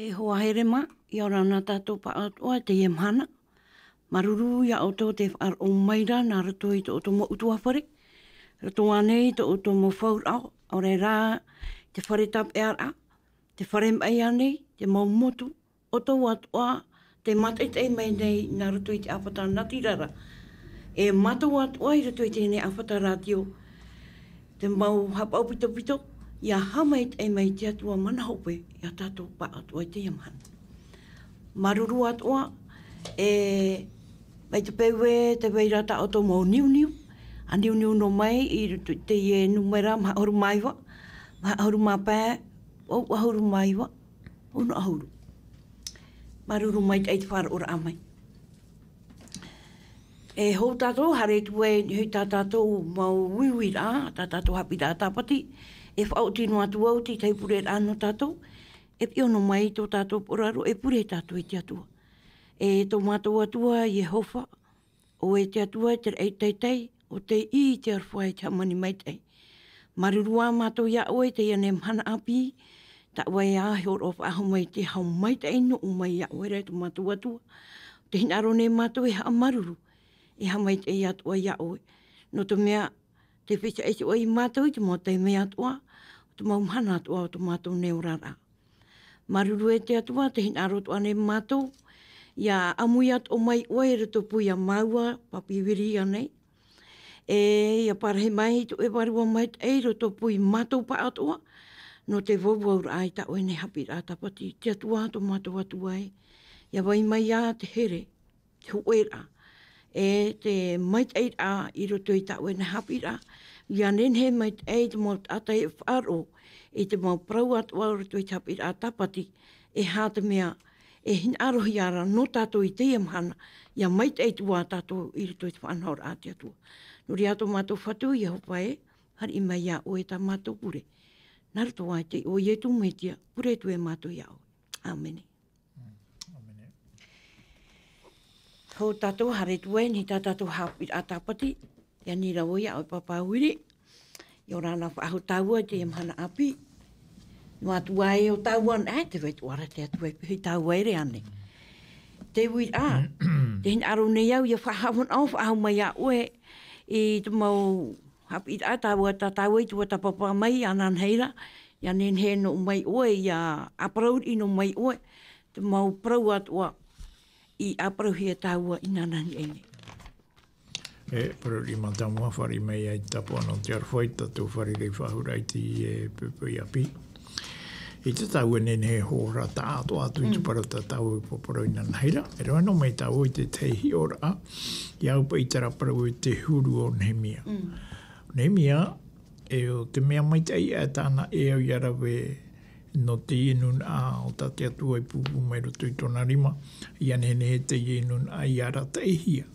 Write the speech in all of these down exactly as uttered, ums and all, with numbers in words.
E hoa here mā, ʻia ora na tātou pāʻatoʻa i teie mahana. Māuruuru iā ʻoutou tē faʻaroʻo mai ra nā roto i tō ʻoutou mau ʻutuāfare, roto ānei i tō ʻoutou mau fauraʻo, ʻaore rā te fare tāpeʻaraʻa, te fare maʻi ānei, te mau motu, ʻoutou atoʻa tē mātaʻitaʻi mai nei nā roto i te ʻāfata natirara. E mātou atoʻa i roto i teie ʻāfata rātio, te mau haʻapaʻo pitopito, ʻia haʻamaitaʻi mai te Atua mana hope iā tātou pāʻatoʻa i teie mahana. Māuruuru atoʻa, e, mai te peu ē, tē vai ra tā ʻoutou mau niuniu, ʻa niuniu noa mai i roto i teie nūmera maha ʻahuru mā iva, maha ʻahuru mā pae, vaʻu ʻahuru mā iva, ono ʻahuru. Māuruuru maitaʻi i te faʻaroʻoraʻa mai. E hou tātou, haere atu ai i tā tātou mau uiuiraʻa, tā tātou haʻapiʻiraʻa tāpati, e faʻaoti noa atu au i te tahi pureraʻa nō tātou, e piʻi noa mai tō tātou poroʻi, e pure tātou i te Atua. E tō mātou Atua, Iehova, ʻoe te Atua, te raʻi taitai, ʻo tei ʻī i te aroha e te hāmani maitaʻi. Māuruuru ā mātou iā ʻoe i teie nei mahana ʻāpī, tā ʻoe ā e hōroʻa faʻahou mai te hau maitaʻi nō ʻoe mai iā ʻoe ra e tō mātou Atua. Tē hinaʻaro nei mātou e haʻamāuruuru, e haʻamaitaʻi atoʻa iā ʻoe. Nō te mea, tē feiaʻi atoʻa ia mātou i te mau taime atoʻa, o te mau mahana atoʻa o tō mātou nei oraraʻa. Māuruuru e te Atua, tē hinaʻaro atoʻa nei mātou, ʻia ʻāmui atoʻa mai ʻoe i roto pū iā māua, pāpī viri ānei. E ʻia parahi mai i tō ʻoe Vārua Maitaʻi i roto pū ia mātou pāʻatoʻa, nō te vauvau ra i tā ʻoe nei haʻapiʻiraʻa tāpati, te Atua tō mātou Atua ē. ʻIa vai mai ā te here, te hōʻēraʻa, e te maitaʻiraʻa i roto i tā ʻoe nei haʻapiʻiraʻa, ʻia nehenehe maitaʻi te mau taʻata e faʻaroʻo i te mau parau atoʻa i roto i te haʻapiʻiraʻa tāpati, e aha te mea e hinaʻarohia ra nō tātou i teie mahana, ʻia maitaʻi atu ā tātou i roto i te faʻanahoraʻa a te Atua. Nō reira tō mātou Fatu, Iehova ē, fāriʻi mai iā ʻoe tā mātou pure. Nā roto ā i te iʻoa o Ietu Metia, pure atu e mātou iā ʻoe. ʻĀmene. Mm, ʻāmene. Hou tātou, haere atu ai i tā tātou haʻapiʻiraʻa tāpati, ʻia ani ra vau iā ʻoe Pāpā Viri. ʻIa ora na faʻahou tāua i teie mahana ʻāpī. Noa atu ā ē ʻo tāua, ē, tē vai atoʻa ra te Atua e piʻi tāua ere ānei. Te uiraʻa, tē hinaʻaro nei au ʻia faʻahaʻamanaʻo, faʻahou mai iā ʻoe i te mau haʻapiʻiraʻa tāua, tā tāua i tuatāpapa mai, ānānahi ra, ʻia nehenehe noa mai ʻoe, ʻia ʻāparauraʻa noa mai ʻoe, te mau parau atoʻa i ʻāparauhia tāua inanahi nei. E, parau riʻi mātāmua, fāriʻi mai ai te tāpaʻo nō te aroha i tā tātou fārerei faʻahou ra i teie poʻipoʻi ʻāpī. I te tāua e nehenehe e hōroʻa taʻatoʻa atu i te parau tā tāua e pāparau inanahi ra. E rave noa mai tāua i te tahi hiʻoraʻa, ʻia au paʻi i terā parau i te huru o Nehemia. Mm. Nehemia, e, ʻo te mea maitaʻi ā tāna e au ʻia rave nō teie nūnaʻa o tā te Atua i pūpū mai roto i tōna rima, ʻia nehenehe teie nūnaʻa ʻia arataʻihia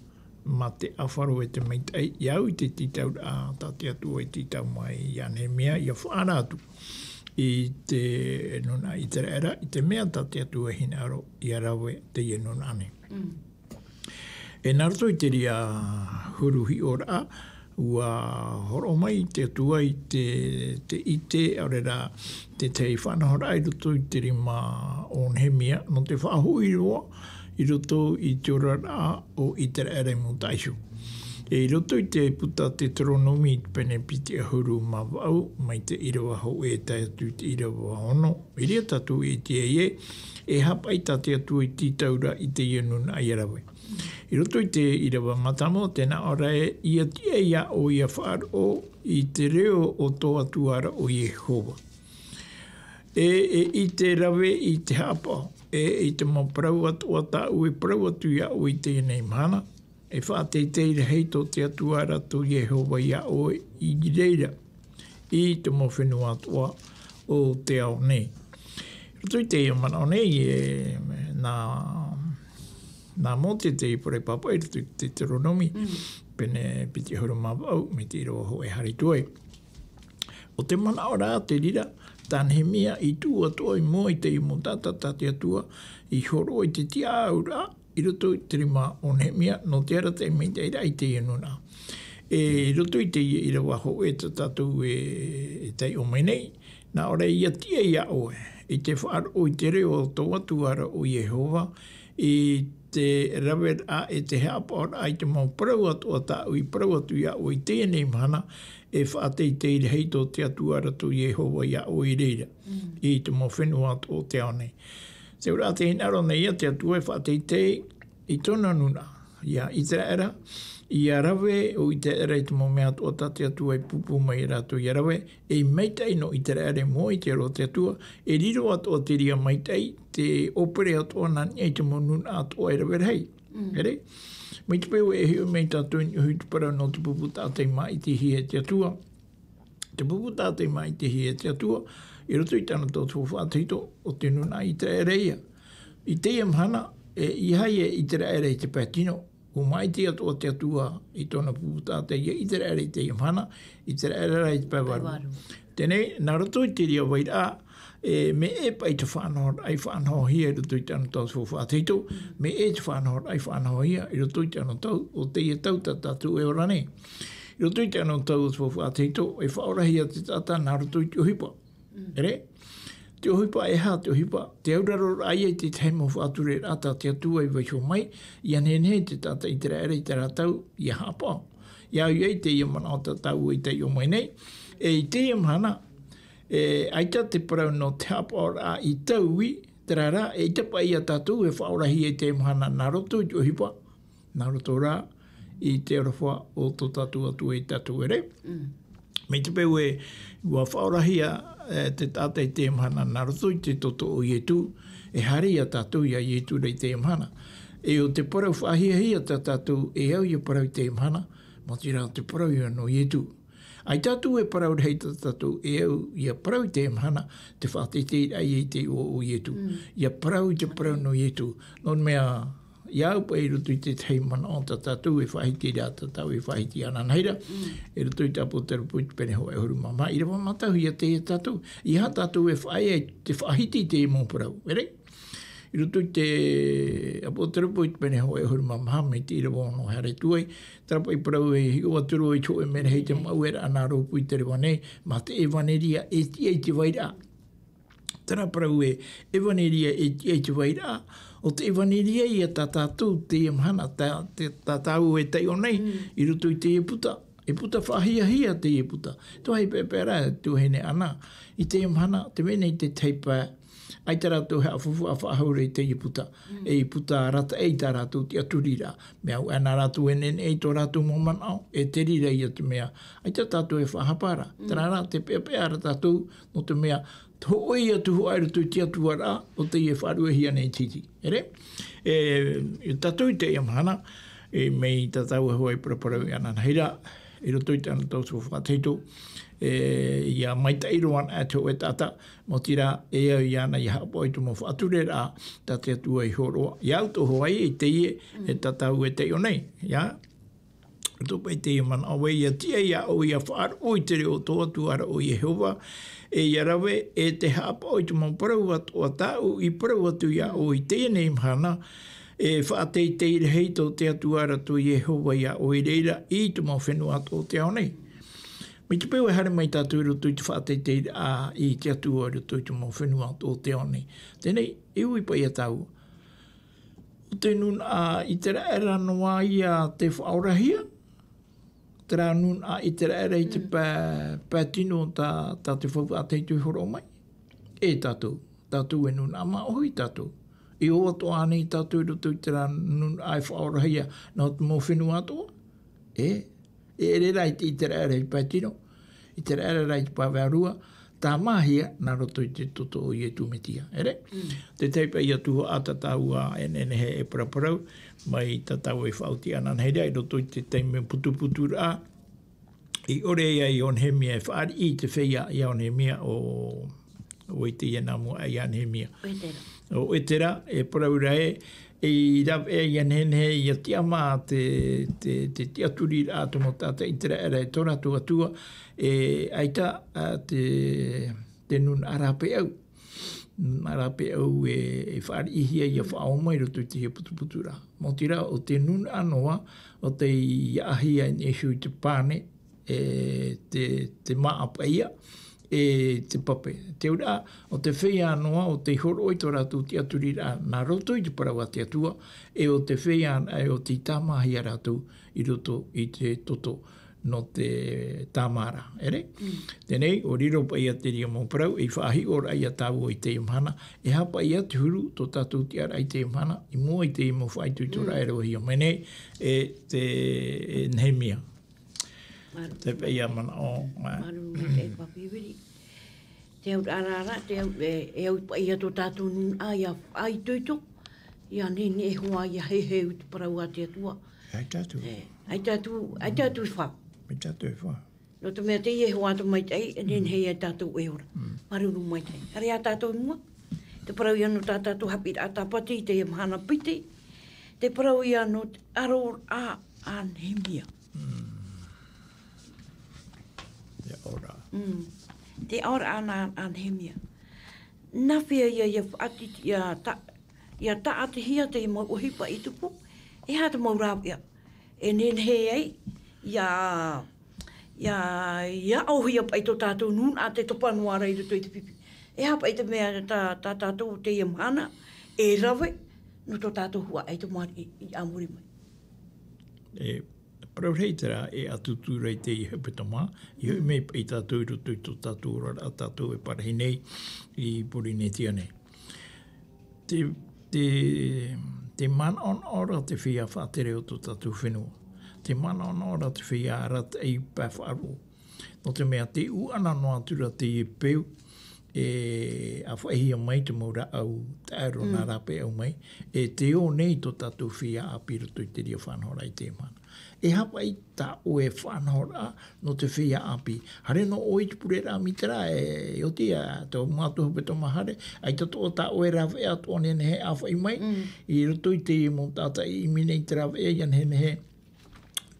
mā te ʻāfaro e te maitaʻi, ʻia au i te tītauraʻa tā te Atua i tītau mai iā Nehemia, ʻia faʻaara atu i te nūnaʻa ʻĪteraʻera, i te mea tā te Atua e hinaʻaro ʻia rave teie nūnaʻa nei. Mm. E nā roto i te reira huru hiʻoraʻa, ʻua hōroʻa mai te Atua i te, te ʻite, ʻaore rā, te tahi faʻanahoraʻa i roto i te rima o Nehemia, nō te faʻahoʻi roa i roto i te oraraʻa o ʻĪteraʻera i mua taʻa iho. E i roto i te puta Teuteronome, pene piti ʻahuru mā vaʻu, mai te ʻīrava hōʻē e tae atu i te ʻīrava ono, i reira tātou e ʻite ai ē, e aha paʻi tā te Atua i tītau ra i teie nūnaʻa ʻia rave. I roto i te ʻīrava mātāmua, tē nā ʻō ra ē, ʻia tiʻa iā ʻoe ʻia faʻaroʻo i te reo o tō Atua ra ʻo Iehova. E, e ʻite rave i te haʻapaʻo, e i te mau parau atoʻa tāʻu e parau atu iā ʻoe i teie nei mahana, e faʻateitei rahi tō te Atua ra tō Iehova iā ʻoe i reira i te mau fenua atoʻa o te ao nei. Roto i teie manaʻo nei, e, nā, nā Mōte te parau pāpaʻi i roto i te Teuteronome, mm, pene piti ʻahuru mā vaʻu, mai te ʻīrava hōʻē haere atu ai. ʻO te manaʻo ra te reira, tā Nehemia i tuʻu atoʻa i mua i te mau taʻata tā te Atua i hōroʻa i te tiʻaʻauraʻa i roto i te rima o Nehemia, nō te arataʻi maitaʻiraʻa i teie nūnaʻa. E i roto i teie ʻīrava hōʻē tā tātou e, e taiʻo mai nei, nā ʻō ra ē, ʻia tiʻa iā ʻoe, i te faʻaroʻo i te reo o tō Atua ra ʻo Iehova, i te raveraʻa, i te haʻapaʻoraʻa i te mau parau atoʻa tāʻu i parau atu iā ʻoe i teie nei mahana, e faʻateitei rahi tō te Atua ra tō Iehova iā ʻoe i reira, i te mau fenua atoʻa o te ao nei. Te auraʻa tē hinaʻaro nei ia te Atua e faʻateitei i tōna nūnaʻa, iā ʻĪteraʻera, ʻia rave ʻo ʻĪteraʻera i te mau mea atoʻa tā te Atua i pūpū mai ia rātou ʻia rave, e maitaʻi nō ʻĪteraʻera i mua i te aro o te Atua, e riro atoʻa te reira maitaʻi, te ʻōpere atoʻa nā niʻa i te mau nūnaʻa atoʻa e rave rahi. Ere? Mai te peu e hiʻo mai tātou i niʻa i te parau nō te pupu taʻata i māʻitihia e te Atua. Te pupu taʻata i māʻitihia e te Atua, i roto i tāna tau tuhaʻa faʻatahito, ʻo te nūnaʻa ʻĪteraʻera ia. I teie mahana, e, ʻeiaha e ʻĪteraʻera i te pae tino, ʻua māʻiti atoʻa te Atua i tōna pupu taʻata iā ʻĪteraʻera i teie mahana, ʻĪteraʻera rā i te pae vārua. Teie nei, nā roto i te reira vairaʻa, e, mea ʻē paʻi te faʻanahoraʻa i faʻanahohia i roto i tāna tau tuhaʻa faʻatahito, mea ʻē te faʻanahoraʻa i faʻanahohia i roto i tāna tau, ʻo teie tau tā tātou e ora nei. I roto i te anotau o te faʻateito, e faʻaorahia te taʻata nā roto i te ʻohipa. Ere? Te ʻohipa, e aha te ʻohipa? Te auraro raʻa ia i te tahi mau faʻatureraʻa tā te Atua i vaiiho mai, ʻia nehenehe te taʻata ʻĪteraʻera i terā tau ʻia haʻapaʻo. ʻIa au i teie manaʻo tā tāua i taiʻo mai nei, e i teie mahana, e, ʻaita te parau nō te haʻapaʻoraʻa i taui, terā rā, e ʻaita paʻi ia tātou e faʻaorahia i teie mahana nā roto i te ʻohipa, nā roto rā i te aroha o tō tātou Atua iā tātou, ere? Mai te peu ē, ʻua faʻaorahia, e, te taʻata i teie mahana nā roto i te toto o Ietu, e haere ia tātou iā Ietu rā i teie mahana. E ʻo te parau faʻahiahia tā tātou e au ʻia parau i teie mahana, maoti rā te parau ia nō Ietu. ʻAita tātou e parau rahi tā tātou e au ʻia parau i teie mahana, te faʻateiteiraʻa i te iʻoa o Ietu. ʻIa parau i te parau nō Ietu. Nō te mea, ʻia au paʻi i roto i te tahi manaʻo tā tātou e faʻahiti ra, tā tāua e faʻahiti ananahi ra, i roto i te ʻApoteropo i te pene hōʻē ʻahuru mā maha, ʻīrava mātāmua ia teie tātou. ʻEiaha tātou e faʻaea i te faʻahiti i teie mau parau, ere? I roto i te ʻApoteropo i te pene hōʻē ʻahuru mā maha, mai te ʻīrava ono e haere atu ai, terā paʻi parau e hiʻo atu roa i te hōʻē merahi i te maueraʻa nā rōpū i te reva nei, mā te ʻevaneria e tiʻa i te vairaʻa. Terā parau ē, ʻevaneria e tiʻa i te vairaʻa, ʻo te ʻevaneria ia tā tātou teie mahana, tā, te, tā tāua e taiʻo nei, i roto i teie puta. E puta faʻahiahia teie puta. Te vāhi peʻapeʻa rā, tuahine Ana, i teie mahana, tē vai nei te tahi pae, ʻaita rātou e haʻafaufaʻa faʻahou ra i teie puta. E puta arataʻi tā rātou tiʻaturiraʻa. Mea au ʻana rātou e nehenehe i tō rātou mau manaʻo, e te reira ia te mea. ʻAita tātou e faʻahapa ra. Terā rā, tē peʻapeʻa ra tātou, nō te mea, te hōʻē ia tuhaʻa i roto i te Atua rā, ʻo teie e faʻaruehia nei i te hiti. Ere? E, e tātou i teie mahana, e, mai tā tāua hoʻi e paraparau i ananahi ra, i roto i te anotau o te faʻateito, e, ʻia maitaʻi roa anaʻe te hōʻē taʻata, maoti rā, e au iāna ʻia haʻapaʻo i te mau faʻatureraʻa, tā te Atua i hōroʻa. ʻIa au tō hoʻi, i teie, e tā tāua e taiʻo nei, ʻia. Tō paʻi teie manaʻo ē, ʻia tiʻa iā ʻoe ʻia faʻaroʻo i te reo o tō Atua ra ʻo Iehova, e ʻia rave, e te haʻapaʻo i te mau parau atoʻa tāʻu i parau atu iā ʻoe i teie nei mahana, e faʻateitei rahi tō te Atua ra tō Iehova iā ʻoe i reira i te mau fenua atoʻa o te ao nei. Mai te peu e haere mai tātou i roto i te faʻateiteiraʻa i te Atua i roto i te mau fenua atoʻa o te ao nei. Teie nei, e ui paʻi ia tāua. ʻO te nūnaʻa ʻĪteraʻera noa ia tē faʻaorahia, terā nūnaʻa ʻĪteraʻera i te pae, pae tino tā, tā te faufaʻa teitei i hōroʻa mai. E tātou, tātou e nūnaʻa māʻohi tātou. E ʻō atoʻa ānei tātou i roto i terā nūnaʻa e faʻaorahia nā te mau fenua atoʻa? E, e ʻere rā i te ʻĪteraʻera i te pae tino, ʻĪteraʻera rā i te pae vārua, tāmāhia nā roto i te toto o Ietu Metia. Ere? Te tahi paʻi ia tuhaʻa tā tāua e nehenehe e paraparau, mai tā tāua e faʻaoti ananahi ra, i roto i te taime putuputuraʻa, i ʻore ai ʻo Nehemia e fāriʻi i te feiā iā ʻo Nehemia ʻo, ʻo i teie nā mua iā Nehemia. ʻO Etera. ʻO Etera, e parau ra ē, e rave ai ʻia nehenehe, ʻia tiʻamā te, te, te tiʻaturiraʻa a te mau taʻata ʻĪteraʻera e tō rātou Atua, e ʻaita, ā, te, te nūnaʻa rāpaeʻau. Nūnaʻa rāpaeʻau e, e fāriʻihia ʻia faʻaō mai i roto i teie putuputuraʻa. Maoti rā, ʻo te nūnaʻa noa, ʻo tei ʻāʻāhia e Iesu i te pane, e te, te māʻa paʻia, e te pape. Te auraʻa, ʻo te feiā noa, ʻo tei hōroʻa i tō rātou tiʻaturiraʻa, nā roto i te parau a te Atua, e ʻo te feiā, e ʻo tei tāmāhia rātou i roto i te toto nō te tāmāraʻa, ʻere? Teie, ʻua riro paʻi ia terā mau parau, ei faʻahiʻoraʻa ia tāua i teie mahana, e aha paʻi ia te huru tō tātou tiʻaraʻa i teie mahana, i mua i teie mau faʻaitoitoraʻa e rave hia mai nei, e te, e Nehemia. Māuruuru. Te paʻi ia manaʻo, ā. Māuruuru maitaʻi, Pāpīviri. Te auraʻa ra, te au-, e, e au paʻi ia tō tātou nūnaʻa, ia faʻaitoito, ia nehenehe hoʻi ia heheu i te parau a te Atua. ʻAita atu. E, ʻaita atu, ʻaita atu e fā. ʻAita atu e fā. Nō te mea teie hoʻi atu maitaʻi, e nehenehe ia tātou e ora. Māuruuru maitaʻi. Haere ā tātou i mua. Te parau ia nō tā tātou haʻapiʻiraʻa tāpati i teie mahana piti. Te parau ia nō te ʻaroraʻa a Nehemia. Ia ora. Mm. Te ʻaoraʻa a, a Nehemia. Nā hea ia, ia faʻati-, ia ta-, ia tāʻatihia te mau ʻohipa i tupu, e aha te mau rāveʻa. E nehenehe ai, ia, ia, ia ʻauhia paʻi tō tātou nūnaʻa te topa noa ra i roto i te pipi. E aha paʻi te mea tā, tā tātou teie mahana, e rave, nō tō tātou huaʻai tamariʻi i, i a muri mai. E, parau rahi terā, e ʻatutu ra i teie hepetoma, i hoʻi mai paʻi tātou i roto i tō tātou oraraʻa tātou e parahi nei i Pōrīnetia nei. Te, te, te manaʻonaʻo ra te feiā faʻatere o tō tātou fenua. Te manaʻonaʻo ra te feiā arataʻi pae faʻaroʻo. Nō te mea tē ʻūʻana noa atu ra teie peu, e, ʻa faʻahia mai te mau rāʻau taʻero nā rāpae ʻau mai, e tē ō nei tō tātou feiā ʻāpī i roto i terā faʻanahoraʻa i teie mahana. E aha paʻi tā ʻoe faʻanahoraʻa nō te feiā ʻāpī? Haere noa ʻoe i te pureraʻa mītera, e, e oti ā, tō mua atu hepetoma haere, ʻaita atoʻa tā ʻoe rāveʻa atoʻa nehenehe e ʻāfaʻi mai, i roto i teie mau taʻata i ʻimi nei i te rāveʻa ia nehenehe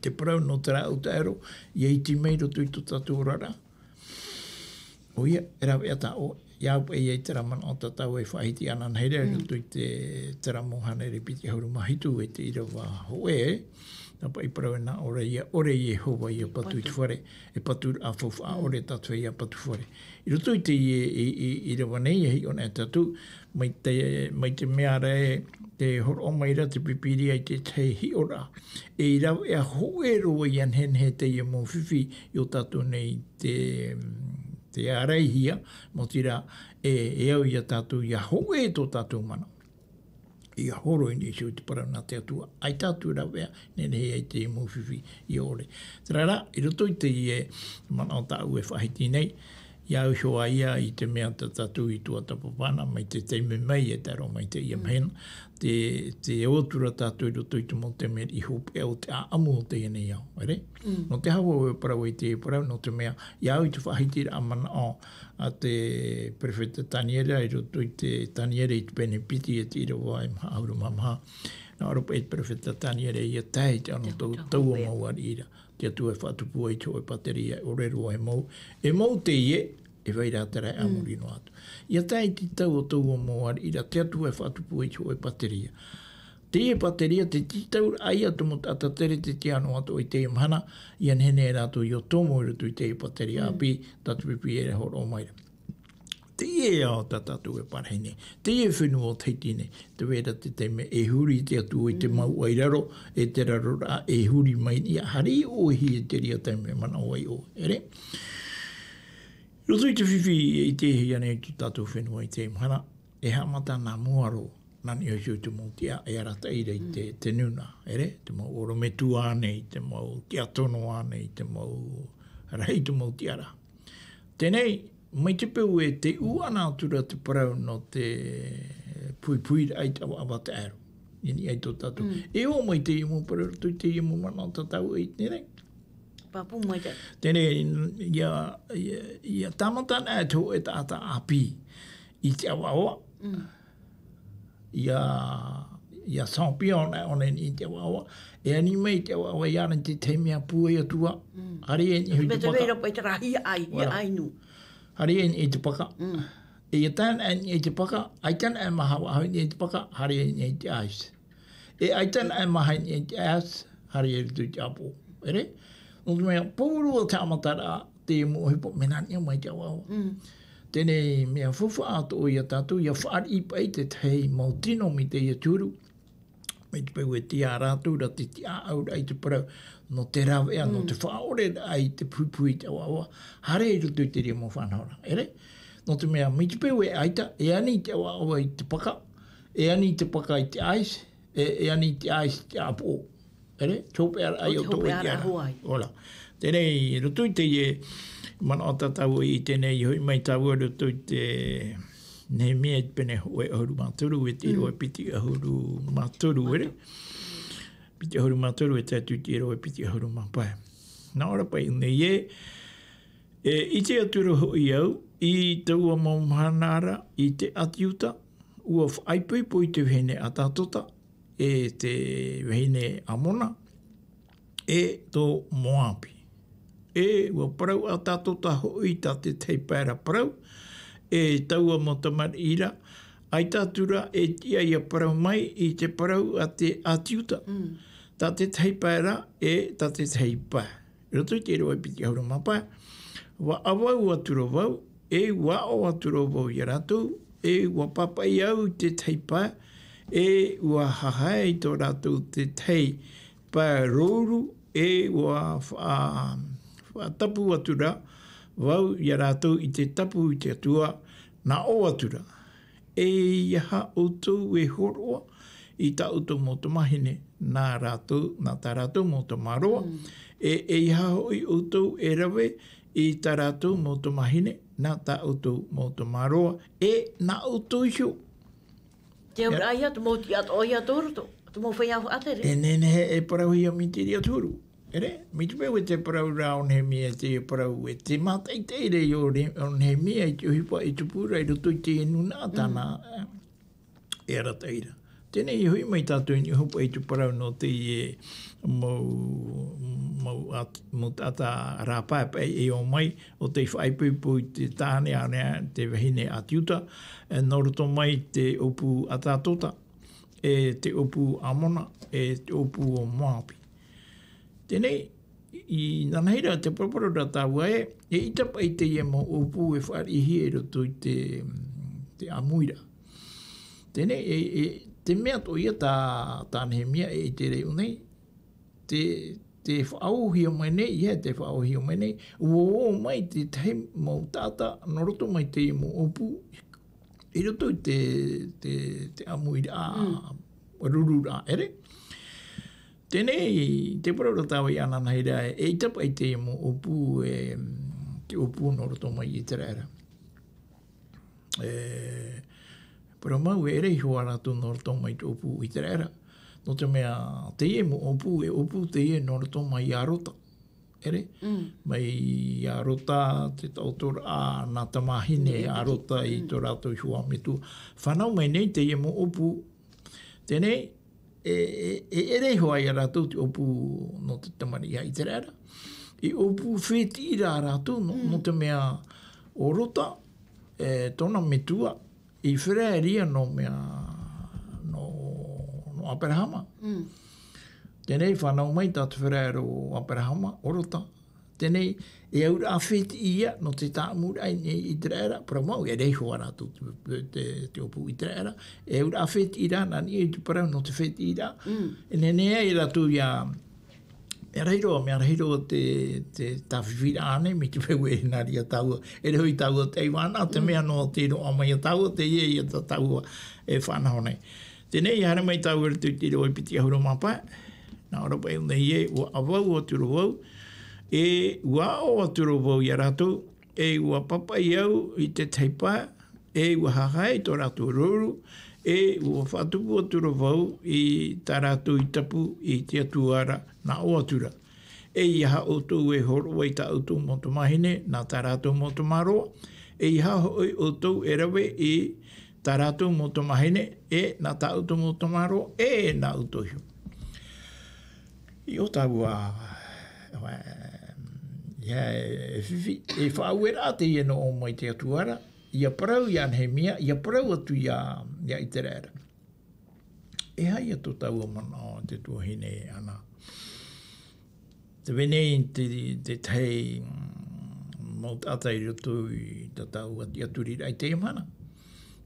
te parau nō te rāʻau taʻero, ia iti mai i roto i tō tātou oraraʻa. ʻOia, e rāveʻa tā ʻoe, ia au paʻi ia i terā manaʻo tā tāua e faʻahiti ananahi ra, i roto i te, terā mau hānere piti ʻahuru mā hitu e te ʻīrava hōʻē, nā paʻi parau e nā ʻō ra, ia ʻore Iehova, ia patu i te fare, e patu ra faufaʻa ʻore tā te feiā patu fare. I roto i te, i, i, i, ʻīrava nei, e hiʻo na e tātou, mai te, mai te mea ra e, tē hōroʻa mai ra te Pīpīria i te tahi hiʻoraʻa. E i rāveʻa hōʻē roa ia nehenehe teie mau fifi i ō tātou nei te, te āraihia, maoti rā, e, e au ia tātou ia hōʻē tō tātou manaʻo. Ia horo i niʻa i te parau nā te Atua, ʻaita atu rāveʻa, nehenehe ai te mau fifi ia ʻore. Terā rā, i roto i teie manaʻo tāʻu e faʻahiti nei, ia au iho ā ia i te mea tā tātou i tuatāpapa na, mai te taime mai e tae roa mai i teie mahana, tē, tē ō atu ra tātou i roto i te mau taime i hopeʻa o te ʻāʻamu o teie nei ao, ʻere? Nō te aha vau e parau i teie parau, nō te mea, ia au i te faʻahitiraʻa manaʻo a te perofeta Taniera, i roto i te Taniera i te pene piti e te ʻīrava e maha ʻahuru mā maha. Nā ʻō ra paʻi te perofeta Taniera, ia tae i te anotau taua mau ariʻi ra, te Atua e faʻatupu ai i te hōʻē pāteria, e ʻore roa e mau, e mau teie, e vai ra terā e a muri noa atu. Ia tae i te tau o taua mau ariʻi ra, te Atua e faʻatupu ai i te hōʻē pāteria. Teie pāteria, te tītauraʻa ia te mau taʻata tere tē tiʻa noa atoʻa i teie mahana, ia nehenehe rātou ia tomo i roto i teie pāteria ʻāpī, tā te Pīpīria e hōroʻa mai ra. Teie ao tā tātou e parahi nei, teie fenua o Tahiti nei, tē vai ra te taime e huri te Atua i te mau ʻairaro, e te raroraʻa e huri mai, ia haere ʻoe i terā taime manaʻo ai ʻoe, ʻere? Roto i te fifi e ʻitehia nei tō tātou fenua i teie mahana, e haʻamata nā mua roa, nā niʻa iho i te mau tiʻa e arataʻi ra i te, te nūnaʻa, ʻere? Te mau ʻorometua ānei, te mau tiʻa tono ānei, te mau rahi te mau tiʻaraʻa. Teie, mai te peu e tē ʻūʻana atu ra te parau nō te puipuiraʻa i te ʻavaʻava taʻero. I niʻa i tō tātou. E ō mai teie mau parau, roto i teie mau manaʻo tā tāua e ʻite nei. Pāpū maitaʻi. Teie, ia, ia, ia tāmata ana e te hōʻē taʻata ʻāpī i te ʻavaʻava. Ia, ia champion anaʻe ʻōna i te ʻavaʻava. E ani mai te ʻavaʻava, ia ana te tahi mea pūai atu ā. Haere i niʻa i te paka. Te mea te vera paʻi terā hiaʻai, hiaʻai nui. Haere i niʻa i te paka. E ia tae anaʻe i niʻa i te paka, ʻaita anaʻe e maha faʻahou i niʻa i te paka, haere i niʻa i te ice. E ʻaita anaʻe e maha i niʻa i te ice, haere i roto i te ʻāpoʻo. ʻEre? Nō te mea, pauroa te haʻamataraʻa, te mau ʻohipa mea nā niʻa mai te ʻavaʻava. Teie nei mea faufaʻa atoʻa ia tātou, ʻia fāriʻi paʻi te tahi mau tino mai teie te huru. Mai te peu e tiʻa rātou ra te tiʻaʻauraʻa i te parau, nō te rāveʻa, nō te faʻaʻoreraʻa i te puhipuhi i te ʻavaʻava, haere i roto i te reira mau faʻanahoraʻa. ʻEre? Nō te mea, mai te peu e ʻaita, e ani te ʻavaʻava i te paka, e ani te paka i te ice, e, e ani te ice i te ʻāpoʻo. ʻEre? Te hopeʻaraʻa i ʻoutou i te ara. Ora. Teie nei, i roto i teie manaʻo tā tāua i teie nei, i hoʻi mai tāua i roto i te Nehemia i te pene hōʻē ʻahuru mā toru, e te ʻīrava piti ʻahuru mā toru, ʻere? Piti ʻahuru mā toru, e tae atu i te ʻīrava piti ʻahuru mā pae. Nā ʻō ra paʻi nei ē, e ʻite atura hoʻi au, i taua mau mahana ra, i te ʻĀti Iuta, ʻua faʻaipoipo i te vahine Atatota, e te vahine Amona, e tō Moapi. E ʻua parau Atatota hoʻi tā te tahi pae ra parau, e taua mau tamariʻi ra, ʻaita atura e tiʻa ʻia parau mai i te parau a te ʻĀti Iuta. Tā te tahi pae ra, e tā te tahi pae. I roto i te ʻīrava piti ʻahuru mā pae, ʻua ʻavau atura vau, e ʻua aʻo atura vau ia rātou, e ʻua pāpaʻi au i te tahi pae, e ʻua hahae i tō rātou te tahi pae rouru, e ʻua faʻa-, faʻatapu atura vau ia rātou i te tapu i te Atua, nā ʻō atura. E ʻeiaha ʻoutou e hōroʻa i tā ʻoutou mau tamāhine, nā rātou, nā tā rātou mau tamaroa. E ʻeiaha hoʻi ʻoutou e rave i tā rātou mau tamāhine, nā tā ʻoutou mau tamaroa, e nā ʻoutou iho. Te auraʻa ia, te mau tiʻa atoʻa ia tō roto, te mau feiā faʻatere. E nehenehe e parauhia mai te reira te huru. ʻEre, mai te peu e te parau ra ʻo Nehemia, te parau e te mātaʻitaʻi ra ʻo Re-, ʻo Nehemia i te ʻohipa i tupu ra i roto i te nūnaʻa tāna, e arataʻi ra. Teie nei i hoʻi mai tātou i niʻa hoʻi i te parau nō teie mau, mau at-, mau taʻata rāpae paʻi e ō mai, ʻo tei faʻaipoipo i te tāne ānei, te vahine ʻĀti Iuta, e, nō roto mai te ʻōpū Atatota, e te ʻōpū Amona, e te ʻōpū o Moapi. Teie nei, i nanahi ra te paraparau ra tāua ē, e ʻaita paʻi teie mau ʻōpū e fāriʻihia i roto i te, te ʻāmuiraʻa. Teie nei, e, e, te mea atoʻa ia tā, tā Nehemia e ʻite ra i ʻō nei, te, te faʻaōhia mai nei, ʻeiaha te faʻaōhia mai nei, ʻua ō mai te tahi mau taʻata, nō roto mai teie mau ʻōpū, i roto i te, te, te ʻāmuiraʻa, ruru ra, ʻere? Teie nei, te parau ra tāua i nanahi ra, e ʻaita paʻi teie mau ʻōpū, e, te ʻōpū nō roto mai i ʻĪteraʻera. E, parau mau, e ʻere iho ā rātou nō roto mai te ʻōpū ʻĪteraʻera. Nō te mea, teie mau ʻōpū, e ʻōpū teie nō roto mai iā Rota. ʻEre? Mai iā Rota, te taʻotoraʻa, nā tamāhine a Rota i tō rātou iho ā metua. Fānau mai nei teie mau ʻōpū. Teie nei, e, e, e ʻere iho ā ia rātou te ʻōpū nō te tamariʻi a ʻĪteraʻera. I ʻōpū fētiʻi rā rātou, nō, nō te mea ʻo Rota, e, tōna metua, i Ferairia nō mea, nō, nō Aperahama. Teie nei fānau mai tā te Feraia o Aperahama, ʻo Rota. Teie nei, e auraʻa fētiʻi ia nō te tāʻamuraʻa i ʻĪteraʻera, parau mau, e ʻere iho ā rātou te, te, te ʻōpū ʻĪteraʻera, e auraʻa fētiʻi rā, nā niʻa i te parau nō te fētiʻi rā. E nehenehe ai rātou ia, mea rahi roa, mea rahi roa te, te tāfifi ra ānei, mai te peu e nā reira tāua, e ʻere hoʻi tāua te ʻaivānaʻa, te mea noa te roaʻa mai ia tāua, teie ia tā tāua e faʻanaho nei. Teie nei, i haere mai tāua i te, te ʻīrava piti ʻahuru mā pae, nā ʻō ra paʻi nei ē, ʻua ʻavau atura vau, e ʻua aʻo atura vau ia rātou, e ʻua pāpaʻi au i te tahi pae, e ʻua hahae i tō rātou rouru, e ʻua faʻatupu atura vau i tā rātou i tapu i te Atua ra, nā ʻō atura. E ʻeiaha ʻoutou e hōroʻa i tā ʻoutou mau tamāhine, nā tā rātou mau tamaroa, e ʻeiaha hoʻi ʻoutou e rave i tā rātou mau tamāhine, e nā tā ʻoutou mau tamaroa, e nā ʻoutou iho. I ʻō tāua, e, ia e fifi, e faʻaueraʻa teie nō ʻō mai te Atua ra, ʻia parau iā Nehemia, ʻia parau atu iā, iā ʻĪteraʻera. E aha ia tō tāua manaʻo, te tuahine Ana? Te vāhi nei te, te tahi, mm, mau taʻata i roto i tā tāua tiʻaturiraʻa i teie mahana.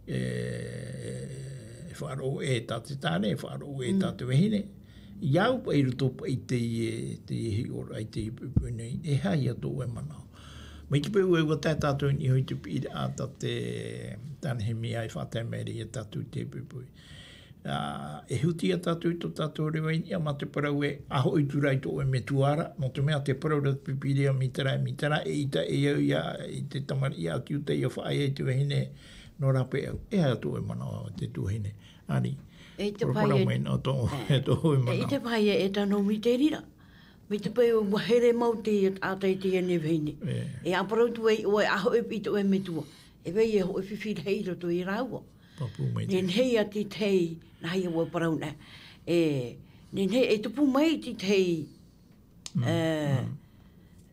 E, e faʻaroʻo ʻē tā te tāne, e faʻaroʻo ʻē tā te vahine. I au paʻi i roto paʻi i teie, teie hiʻoraʻa i teie poʻipoʻi nei, e aha ia tō ʻoe manaʻo? Mai te peu ē ʻua tae tātou i niʻa i te piʻiraʻa tā te, tā Nehemia e faʻatae mai ra ia tātou i teie poʻipoʻi. Ā, e huti ia tātou i tō tātou reva i niʻa mā te parau ē, ʻa hoʻi atu ra i tō ʻoe metua ra, nō te mea te parau ra te Pīpīria, mita ra, mita ra, eʻita e au ia, i te tamariʻi ʻāti Iuta ʻia faʻaea i te vahine nō rāpae au. E aha tō ʻoe manaʻo, te tuahine? Ani, E te parau paia mai nō tō, e tō ʻoe e manaʻo. Te paia e tano mita ra. Mai te peu ʻua here mau te taʻata i teie nei vahine. E. E ʻa parau atu ai ʻoe, ʻa hoʻi i tō ʻoe metua. E vai e hoʻi fifi rahi i roto ia rāua. Pāpū mai te. Nehenehe ia te tahi, nā hea ʻua parau na. E, nehenehe e tupu mai te tahi, Mm, e, mm.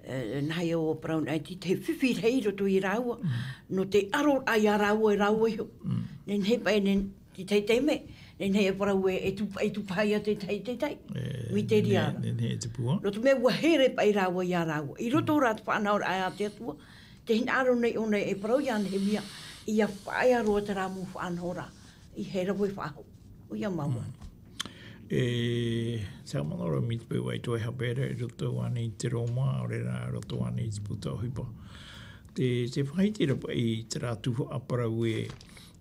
e, nā hea ʻua parau na, te tahi fifi rahi i roto ia rāua. Mm. Nō te aro ai ia rāua, e rāua iho. Mm. Nehenehe paʻi, nen-, te tahi taime, nehenehe e parau ē, e tupu, e tupu ia te tahi, te tahi. E, Mita ra. Nehenehe, nehenehe e tupu ā. Nō te mea ʻua here paʻi rāua ia rāua. I roto rā te faʻanahoraʻa a te Atua, te hinaʻaro nei ʻōna e parau ia Nehemia, ʻia faʻaea roa terā mau faʻanahoraʻa, i te rave faʻahou. ʻOia māua. Mm. E, Samuela, mai te peu ʻua ʻite ʻoe e haʻapaʻo ra i roto ānei i te Roma, ʻaore rā, i roto ānei i te puta ʻohipa. Te, te faʻahiti ra paʻi terā tuhaʻa parau ē,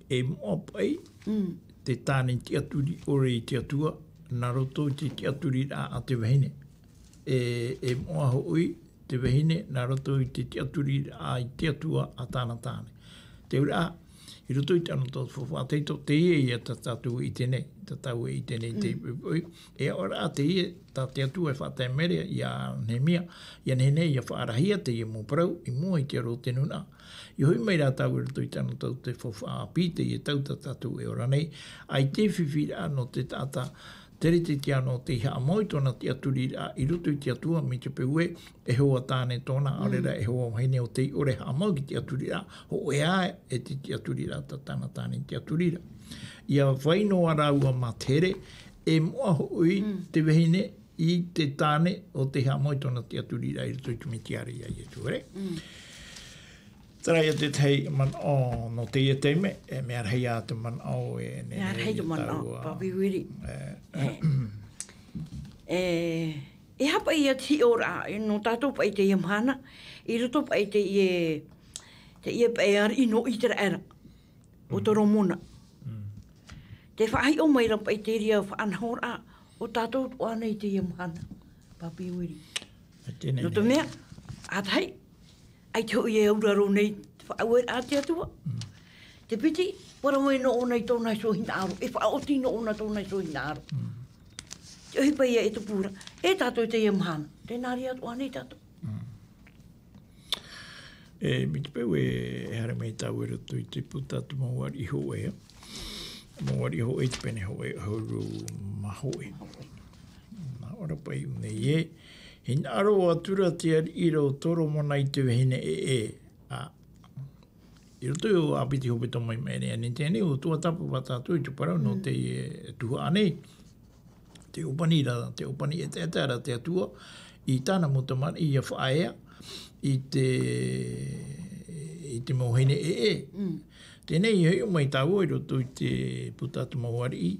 e moʻa paʻi, Mm. te tāne tiʻaturi ʻore i te Atua, nā roto i te tiʻaturiraʻa a te vahine. E, e moʻa hoʻi te vahine nā roto i te tiʻaturiraʻa i te Atua a tāna tāne. Te auraʻa, i roto i te anotau faʻateitei, teie ia tā tātou e ʻite nei, tā tāua e ʻite nei te Mm. poʻipoʻi. E aʻoraʻa teie, tā te Atua e faʻatae mai ra ia Nehemia, ia nehenehe ʻia faʻarahia teie mau parau, i mua i te aro o te nūnaʻa. I hoʻi mai rā tāua i roto i te anotau te faufaʻa ʻāpī, teie tau tā tātou e ora nei, ʻaita e fifi ra nō te taʻata, tere te tiano tei haʻamau i tōna tiʻaturiraʻa i roto i te Atua, mai te peu ē, e hoa tāne tōna, ʻaore rā Mm. e hoa vahine ʻo tei ʻore haʻamau i te tiʻaturiraʻa, hōʻē ā e te tiʻaturiraʻa tā tāna tāne tiʻaturiraʻa. ʻIa vai noa rāua mā te here, e moʻa hoʻi Mm. te vahine i te tāne ʻo tei haʻamau i tōna tiʻaturiraʻa i roto i te mea tiʻa ra ia Ietu, ʻere? Mm. Terā ia te tahi manaʻo nō teie taime, e mea rahi ā te manaʻo e Mea nehenehe rahi te ia manaʻo, tāua, Pāpī Uiri. e, E, e, e aha paʻi ia te hiʻoraʻa, e, nō tātou paʻi teie mahana, i roto paʻi teie, teie paʻi ariʻi nō Iteraera, ʻo Mm. Toromona. Mm. Te faʻahiʻo mai ra paʻi te reira faʻanahoraʻa, ʻo tātou atoʻa nei teie mahana, Pāpī Uiri. E tēnei Nō te nei. mea, ʻa tahi, ʻaita hoʻi e auraro nei te faʻaueraʻa a te Atua. Mm. Te piti, parau ē nō ʻōna i tōna iho hinaʻaro, e faʻaoti nō ʻōna tōna iho hinaʻaro. Mm. Te ʻohipa ia e tupu ra, e tātou teie mahana, tē nā reira atoʻa nei tātou. Mm. E, mai te peu ē, e haere mai tāua i roto i te puta a te mau ariʻi hōʻē, mau ariʻi hōʻē, te pene hōʻē, ʻahuru mā hōʻē. Nā ʻō ra paʻi nei ē, hinaʻaro atura te ariʻi ra ʻo Toromona i te vahine ʻē, ʻē. Ā, i roto i ʻĀpiti hepetoma i maʻiri aʻe nei, teie nei, ʻua tuatāpapa tātou i te parau nō Mm. te, e, tuhaʻa nei. Te ʻōpani ra, te ʻōpani ʻetaʻeta ra a te Atua, i tāna mau tamariʻi ʻia faʻaea, i te, i te mau vahine ʻē, ʻē. Mm. Teie nei, i hiʻo mai tāua i roto i te puta a te mau ariʻi,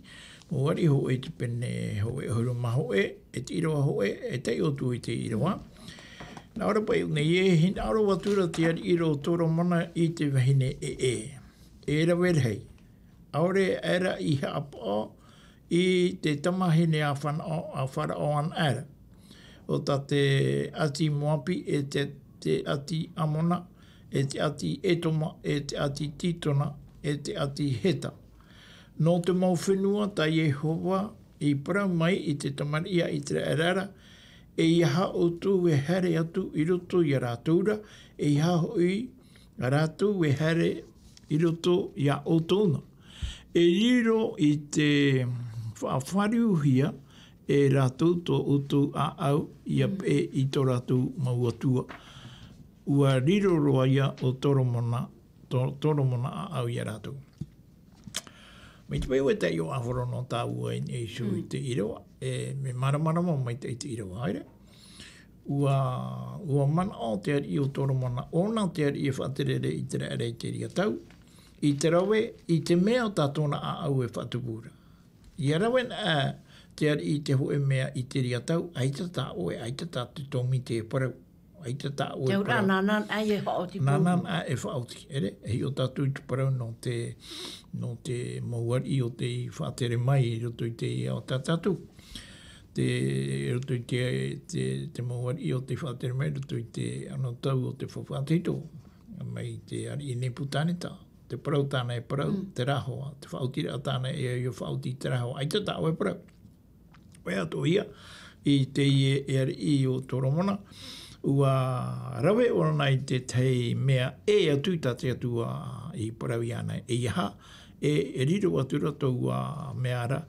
mau ariʻi hōʻē te pene hōʻē ʻahuru mā hōʻē, e te ʻīrava hōʻē, e taiʻo atu i te ʻīrava. Nā ʻō ra paʻi nei ē, hinaʻaro atura te ariʻi ra ʻo Toromona i te vahine ʻē, ʻē. E rave rahi. ʻAore aʻera i haʻapaʻo i te tamahine a Faraʻo, a Faraʻo anaʻe ra. ʻO tā te ʻāti Moapi, e te, te ʻāti Amona, e te ʻāti Etoma, e te ʻāti Titona, e te ʻāti Heta. Nō te mau fenua tā Iehova i parau mai i te tamariʻi a Iteraera ra, ʻeiaha ʻoutou e haere atu i roto ia rātou ra, ʻeiaha hoʻi rātou e haere i roto ia ʻoutou na. E riro i te faʻafāriuhia e rātou tō ʻoutou ʻāʻau ʻia Mm. peʻe i tō rātou mau atua. ʻUa riro roa ia ʻo Toromona, To-, Toromona ʻāʻau ia rātou. Mai te peu ē taiʻo ʻāfaro nō tāua i niʻa iho i Mm. te ʻīrava, e, mea māramarama maitaʻi te ʻīrava, ʻaore? ua, ua manaʻo te ariʻi o Toromona, ʻōna te ariʻi e faʻatereraʻa i te raʻa i te reira tau, i te rave, i te mea tā tōna ʻāʻau e faʻatupu ra. ʻIa rave anaʻe te ariʻi i te hōʻē mea i te reira tau, ʻaita tā ʻoe, ʻaita tā te tōmite e parau, ʻaita tā ʻoe e parau. Nāna anaʻe e faʻaoti. Nāna anaʻe e faʻaoti, ʻere, e hiʻo tātou i te parau nō te, nō te mau ariʻi o tei faʻatere mai i roto i te ao tā tātou. Te, i roto i te, te, te mau ariʻi o tei faʻatere mai i roto i te anotau o te faufaʻa tahito, mai te ariʻi Nepukaneta, te parau tāna e parau, te rahoa, te faʻaotiraʻa tāna e au ia faʻaoti te rahoa, ʻaita tā ʻoe e parau. ʻOia atoʻa ia, i teie e ariʻi o Toromona, ua rave ʻōna i te tahi mea ʻē atu tā te Atua i parau iāna, e ʻeiaha, e, e riro atu ra tōna mea ra,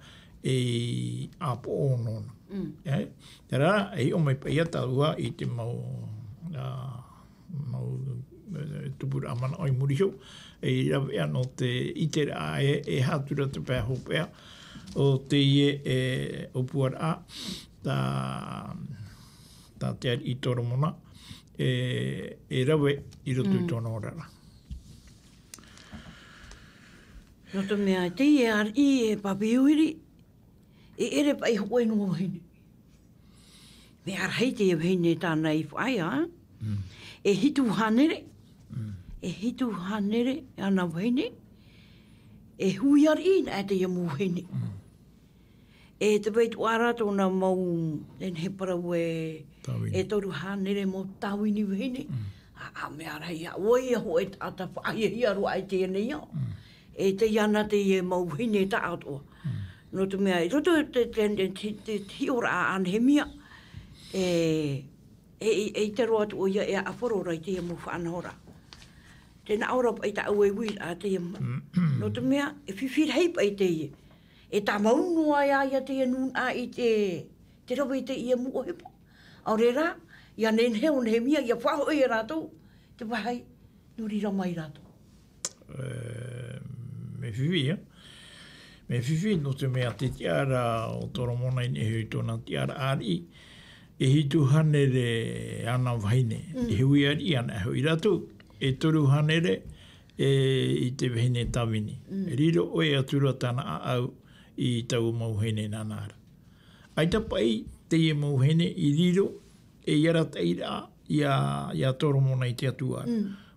ei ʻāpoʻo nōna. E? Terā, e hiʻo mai paʻi ia tāua i te mau, ā, mau, e, tupuraʻa manaʻo i muri iho, e rave anaʻe te ʻiteraʻa e, e aha atu ra te pae hopeʻa o teie, e, ʻōpuaraʻa, tā, tā te ariʻi Toromona, e, e rave i roto i tōna oraraʻa. Nō te mea, teie ariʻi e Papiuiri, e ʻere paʻi hōʻē noa vahine. Mea rahi teie vahine tāna i faʻaea, e hitu hānere, e hitu hānere āna vahine, e hui ariʻi anaʻe teie mau vahine. E te vai atu ra tōna mau, e nehenehe e parau e, e toru hānere mau tāvini vahine. ʻĀ, mea rahi, ʻoia hoʻi e taʻata faʻahiahia roa i teie nei ao. E tei ana teie mau vahine taʻatoʻa. Nō te mea, i roto i te, te, te, te, te hiʻoraʻa a Nehemia, e, e, e, e ʻite roa atu ʻoia e ʻāfaro ra i teie mau faʻanahoraʻa. Tē nā ʻō ra paʻi tāʻu e uiraʻa teie mau. Nō te mea, e fifi rahi paʻi teie. E tāmau noa ia, ia teie nūnaʻa i te, te rave i teie mau ʻohipa. ʻAore rā, ʻia nehenehe ʻo Nehemia, ʻia faʻahoʻi ia rātou, te vāhi, nō reira mai rātou. E, mea fifi, ā? Mea fifi, nō te mea te tiʻaraʻa o Toromona i niʻa iho i tōna tiʻaraʻa ariʻi, e hitu hānere āna vahine, e hui ariʻi anaʻe hoʻi rātou, e toru hānere, e, i te vahine tāvini. E riro ʻoe atu ra tāna ʻāʻau i taua mau vahine nāna ra. ʻAita paʻi teie mau vahine i riro ei arataʻiraʻa ia, ia Toromona i te Atua.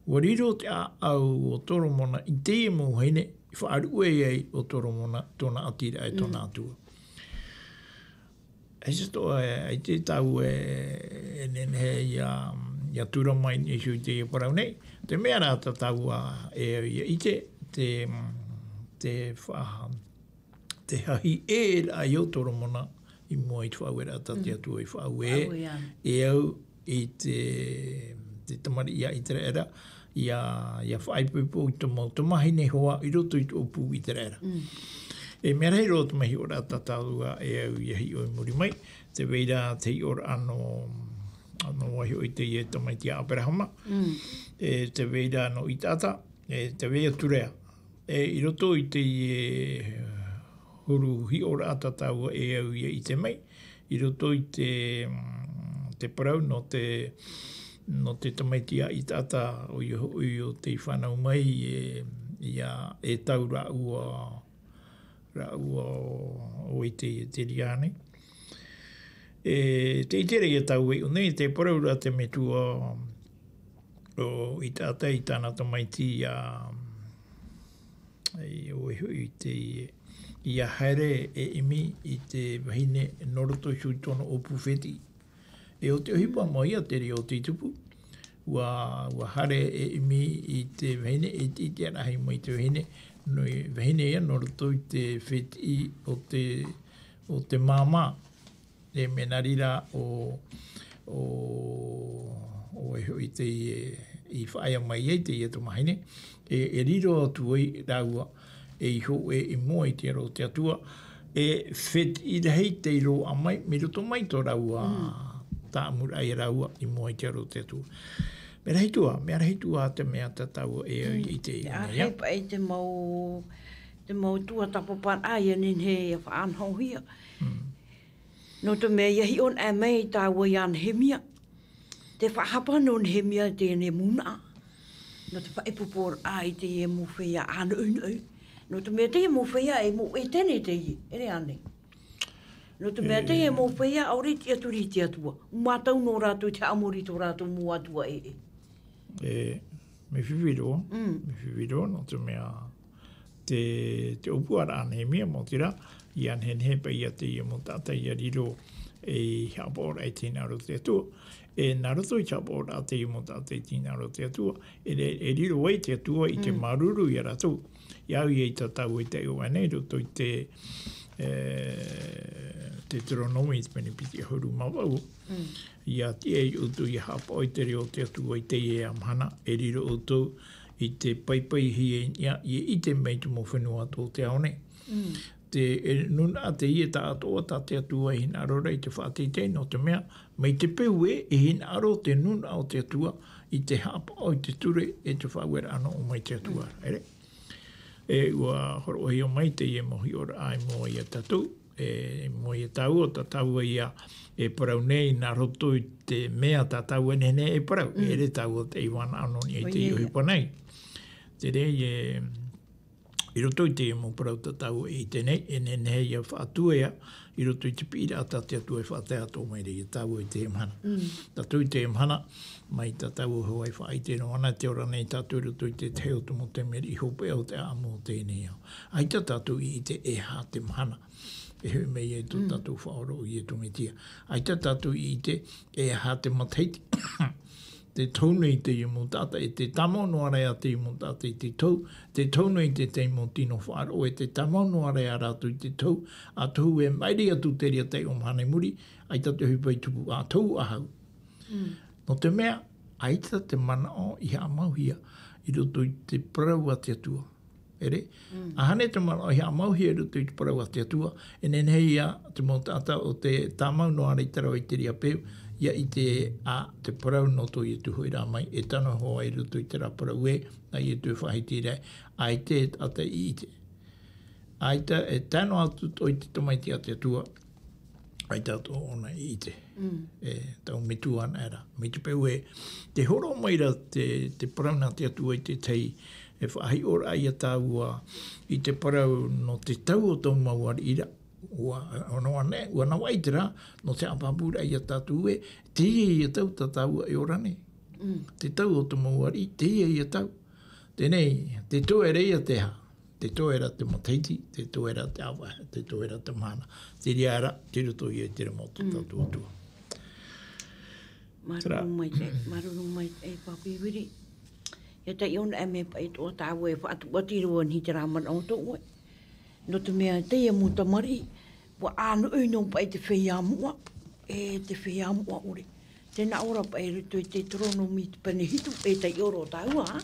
Ua riro te ʻāʻau o Toromona i teie mau vahine i faʻaruʻe ai ʻo Toromona tōna ʻātiraʻa e tōna Atua. ʻAita atoʻa, e, ʻaita tāua e, e nehenehe ia, ia tura mai i niʻa iho i teie parau nei. Te mea rā tā tāua e au ia ʻite, te, te fa-, te hahi ʻē ra ʻo Toromona i mua i te faʻaueraʻa tā te Atua i faʻaue, e au i te, te tamariʻi a ʻĪteraʻera, ʻia, ʻia faʻaipoipo i te mau tamahine hoa i roto i te ʻōpū ʻĪteraʻera. E mea rahi roa te mau hiʻoraʻa tā tāua e au ia hiʻo i muri mai, tē vai ra te hiʻoraʻa nō, nō vaiho i teie tamaiti a Aperahama, e tē vai ra nō Isaaka, e tē vai ra Turea. E, i roto i teie, e, huru hiʻoraʻa tā tāua e au ia ʻite mai, i roto i te, mm, te parau nō te, nō te tamaiti a Isaaka, ʻoia hoʻi ʻo tei fānau mai, e, ia, e tau rāua, rāua ʻo, ʻo Ietereʻa nei. E, tē ʻite ra ia tāua i ʻō nei, tē parau ra te metua ʻo Isaaka i tāna tamaiti ia, e, ʻoia hoʻi te, ʻia haere e ʻimi i te vahine nō roto iho i tōna ʻōpū fētiʻi. E ʻo te ʻohipa mau ia te reira o te tupu. Ua, ua haere e ʻimi i te vahine, e te, i te rahi mai te vahine, nō, vahine ia nō roto i te fētiʻi o te, o te māmā. E mea nā reira ʻo, ʻo, ʻoia hoʻi te, e, i faʻaea mai ai teie tamahine, e, e riro atu ai rāua, e iho e i mua i te aro o te Atua, e fētiʻi rahi tei roaʻa mai, mai roto mai tō rāua tāʻamuraʻa ia rāua i mua i te aro o te Atua. Mea rahi atu ā, mea rahi atu ā te mea tā tāua e au ia ʻite i ʻō nei, ā? Paʻi te mau, te mau tuatāpaparaʻa ia nehenehe e faʻanahohia. Nō te mea ʻia hiʻo anaʻe mai tāua ia Nehemia, Te faʻahapa nō Nehemia i teie nei manaʻo. Nō te faʻaipoiporaʻa i teie mau feiā ʻānoʻinoʻi. Nō te mea teie mau feiā e mau ʻētene teie, ʻere ānei? Nō te mea teie mau feiā ʻaore i tiʻaturi i te Atua. ʻUa mātau nō rātou i te haʻamori i tō rātou mau atua ʻē. E, mea fifi roa, mea fifi roa, nō te mea te, te ʻōpuaraʻa a Nehemia, maoti rā, ʻia nehenehe paʻi ia teie mau taʻata ʻia riro ei haʻapaʻoraʻa i te hinaʻaro o te Atua. E, nā roto i te haʻapaʻoraʻa a teie mau taʻata i te hinaʻaro o te Atua, e, e riro ai te Atua i te māuruuru ia rātou. ʻIa au ia i tātau i te aʻo ʻānei, i roto i te, e, Teuteronome i te pene piti ʻahuru mā vaʻu. ʻIa tiʻa ia ʻoutou ʻia haʻapaʻo i te reo o te Atua i teie mahana, e riro ʻoutou i te paipaihia i niʻa, ʻia ʻite mai te mau fenua tō te ao nei. Te, e, nūnaʻa teie tāʻatoʻa tā te Atua e hinaʻaro ra i te faʻateitei, nō te mea, mai te peu ē, e hinaʻaro te nūnaʻa o te Atua i te haʻapaʻo i te ture e te faʻaueraʻa nō ʻō mai te Atua. ʻEre? E, ʻua hōroʻahia mai teie mau hiʻoraʻa i mua ia tātou, e, i mua ia tāua, tā tāua ia e parau nei, nā roto i te mea tā tāua e nehenehe e parau, e ʻere tāua te ʻaivana ʻano ni ai te ʻohipa nei. Te reira, e, i roto i te mau parau tā tāua e ʻite nei, e nehenehe ia faʻatuea, i roto i te piʻiraʻa tā te Atua e faʻatae atoʻa mai ra ia tāua i teie mahana. Tātou i teie mahana, mai tā tāua hoʻi e faʻaʻite noa ana te ora nei tātou i roto i te tahi o te mau taime riʻi hopeʻa o te ʻāʻamu o teie nei ao. ʻAita tātou i ʻite e aha te mahana. E hoʻi mai ai tō tātou faʻaora ʻo Iesu Mesia. ʻAita tātou i ʻite e aha te matahiti. Te tau nei teie mau taʻata, e te tāmau noa ra ia teie mau taʻata i te tau, te tau nei te tahi mau tino faʻaroʻo, e te tāmau noa ra ia rātou i te tau, ʻa tohu e maʻiri atu te reira taiʻo mahana i muri, ʻaita te ʻohipa i tupu, ʻa tohu ʻahau. Nō te mea, ʻaita te manaʻo i haʻamauhia i roto i te parau a te Atua. ʻEre? ʻAhani te manaʻo i haʻamauhia i roto i te parau a te Atua, e nehenehe ia te mau taʻata ʻo te tāmau noa ra i te rave i te reira peu, ʻia ʻite ā te parau nō tō Iesu hoʻi rā mai, e tano hoʻi i roto i terā parau ē, nā Iesu e faʻahiti ra, ʻaita e taʻata i ʻite. ʻAita e tae noa atu ʻoe i te Tamaiti a te Atua, ʻaita atoʻa ʻōna i ʻite. E tau metua ana ra. Mai te peu ē, tē hōroʻa mai ra te, te parau nā te Atua i te tahi, e faʻahiʻoraʻa ia tāua i te parau nō te tau o tō mau ariʻi ra. ʻUa, ʻua noa nei, ʻua noa i te rā, nō te haʻapāpūraʻa ia tātou ē, teie ia tau tā tāua e ora nei. Te tau o tō mau ariʻi, teie ia tau. Teie nei, te toe ra ia te aha? Te toe ra te matahiti, te toe ra te ʻāvaʻe, te toe ra te mahana. Te reira, tei roto ia i te rima o tō tātou Atua. Māuruuru maitaʻi, māuruuru maitaʻi, e Pāpīwiri. ʻIa taiʻo anaʻe mai paʻi atoʻa tāua e faʻatuati roa nei te rā manaʻo tō ʻoe. Nō te mea teie mau tamariʻi, ʻua ʻānoʻi noa paʻi te feiā moʻa, e te feiā moʻa ʻore. Tē nā ʻō ra paʻi i roto i te Teuteronome te pene hitu, e taiʻo roa tāua, ā?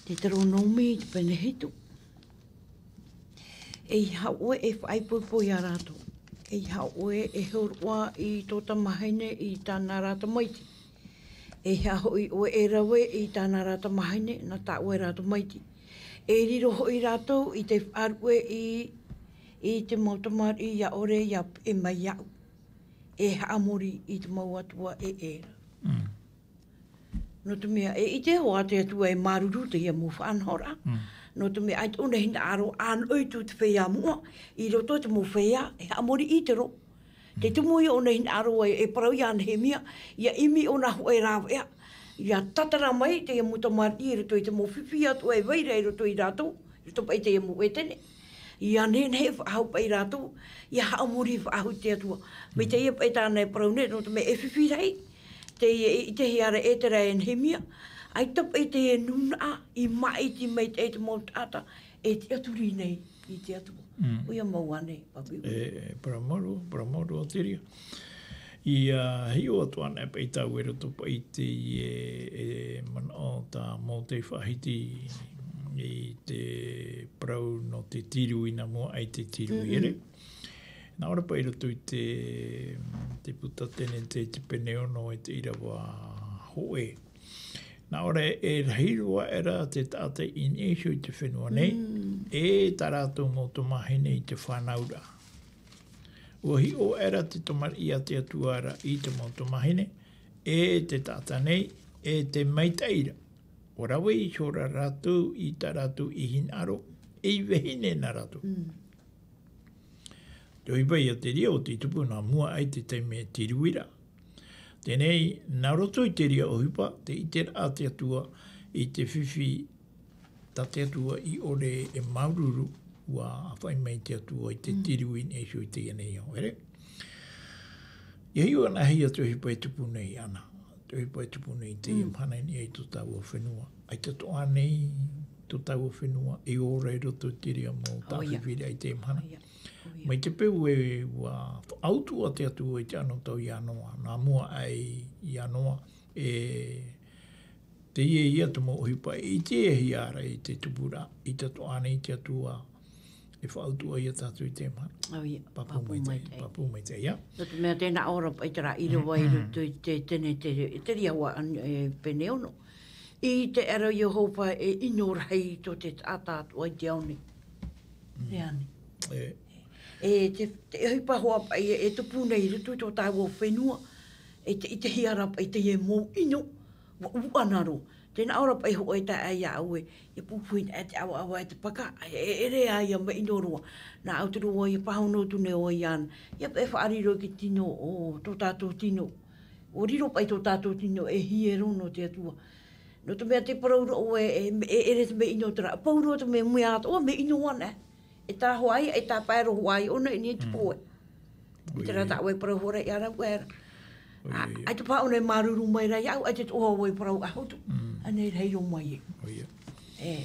Te Teuteronome te pene hitu. ʻEiaha ʻoe e faʻaipoipo ia rātou. ʻEiaha ʻoe e hōroʻa i tō tamahine i tāna rā tamaiti. ʻEiaha hoʻi ʻoe e rave i tāna rā tamahine, nā tā ʻoe rā tamaiti. E riro hoʻi rātou i te faʻaruʻe i, i te mau tamariʻi ʻia ʻore ʻia peʻe mai iāʻu. E haʻamori i te mau atua ʻē ra. Nō te mea, e ʻite hoʻi te Atua e māuruuru teie mau faʻanahoraʻa. Nō te mea, ʻaita ʻōna hinaʻaro ʻānoʻi atu te feiā moʻa, i roto i te mau feiā, e haʻamori ʻĪtero. Te tumu ia ʻōna hinaʻaro e, e parau ia Nehemia, ʻia ʻimi ʻōna hōʻē rāveʻa, ʻia tatara mai teie mau tamariʻi i roto i te mau fifi atoʻa e vai ra i roto ia rātou, i roto paʻi i teie mau ʻētene. ʻIa nehenehe e faʻahou paʻi rātou, ʻia haʻamori faʻahou i te Atua. Mai teie paʻi tāna e parau nei, nō te mea e fifi rahi, teie e, i te hiʻoraʻa a Ezera e Nehemia, ʻaita paʻi teie nūnaʻa i māʻiti mai te, te mau taʻata, e tiʻaturi nei i te Atua. ʻOia mau ānei, Pāpīwiri? E, e, parau māuruuru, parau māuruuru, Teria. ʻIa hiʻo atu anaʻe paʻi tāua i roto paʻi i teie, e, manaʻo tā Mōte faʻahiti i te parau nō te tiru i nā mua ʻai te tiru i ere. Nā ʻō ra paʻi i roto i te, te puta Tenete te pene ono e te ʻīrava hōʻē. Nā ʻō ra e rahi roa aʻera te taʻata i niʻa iho i te fenua nei, e tā rātou mau tamahine i te fānauraʻa. ʻUa hiʻo aʻera te tamariʻi a te Atua ra i te mau tamahine, e te taʻata nei, e te maitaʻi ra. ʻUa rave iho ra rātou i tā rātou i hinaʻaro, ei vahine nā rātou. Mm. Te ʻohipa ia te reira ʻo tei tupu nā mua aʻe i te taime e te rū ra. Teie nei, nā roto i te reira ʻohipa, tē ʻite ra te Atua i te fifi tā te Atua i ʻore e māuruuru, ʻua ʻāfaʻi mai te Atua i te Mm. te rū i niʻa iho i teie nei ao, ʻere? ʻIa hiʻo anaʻe hia te ʻohipa e tupu nei ana, te ʻohipa e tupu nei i teie Mm. mahana i niʻa i tō tāua fenua. ʻAita atoʻa nei tō tāua fenua e ora i roto i te reira mau ʻOia. tāfifi i teie mahana. ʻOia. ʻOia. Mai te peu ē ʻua faʻautuʻa te Atua i te anotau ia Noa, nā mua aʻe ia Noa, e teie ia te mau ʻohipa e ʻitehia ia ra i te tupuraʻa, ʻaita atoʻa nei te Atua e faʻautuʻa ia tātou i teie mahana. ʻOia. Pāpū Pāpū maitaʻi, maitaʻi. Pāpū maitaʻi, ia. Nō te mea tē nā ʻō ra paʻi terā ʻīrava i roto i te Tenete, te reira, e, pene ono. ʻIte ra Iehova e ʻino rahi tō te taʻata atoʻa i te ao nei. Mm. Te ao nei. E. E te, te ʻohipa hoʻi paʻi e, e tupu nei i roto i tō tāua fenua, e te, ʻitehia ra paʻi teie mau ʻino, ʻua, ʻua ʻana roa. Tē nā ʻō ra paʻi hōʻē taeaʻe iāʻu ē, ʻia pupuhi anaʻe te ʻavaʻava e te paka, e, e, ʻere ā ia mea ʻino roa. Nā ʻau te roa ʻia pāhono atu nei ʻoe iāna, ʻia paʻi faʻariro i te tino, ʻo tō tātou tino. ʻUa riro paʻi tō tātou tino e hiero nō te Atua. Nō te mea tē parau ra ʻoe, e, e, e ʻere te mea ʻino terā. Pau roa te mea, mea atoʻa, mea ʻino ana. E tāhoʻa ai, e tāpae roa ai, ʻōna i niʻa i te Mm. pō ē. ʻOia. I terā tā ʻoe e parau hoʻi ra iāna, ʻoe ra. ʻOia, ʻoia. ʻAita paha ʻōna e māuruuru mai ra iāʻu, ʻaita atoʻa ʻoe e parau ʻahotu. Mm. ʻAnei rahi roa mai ē. ʻOia. E.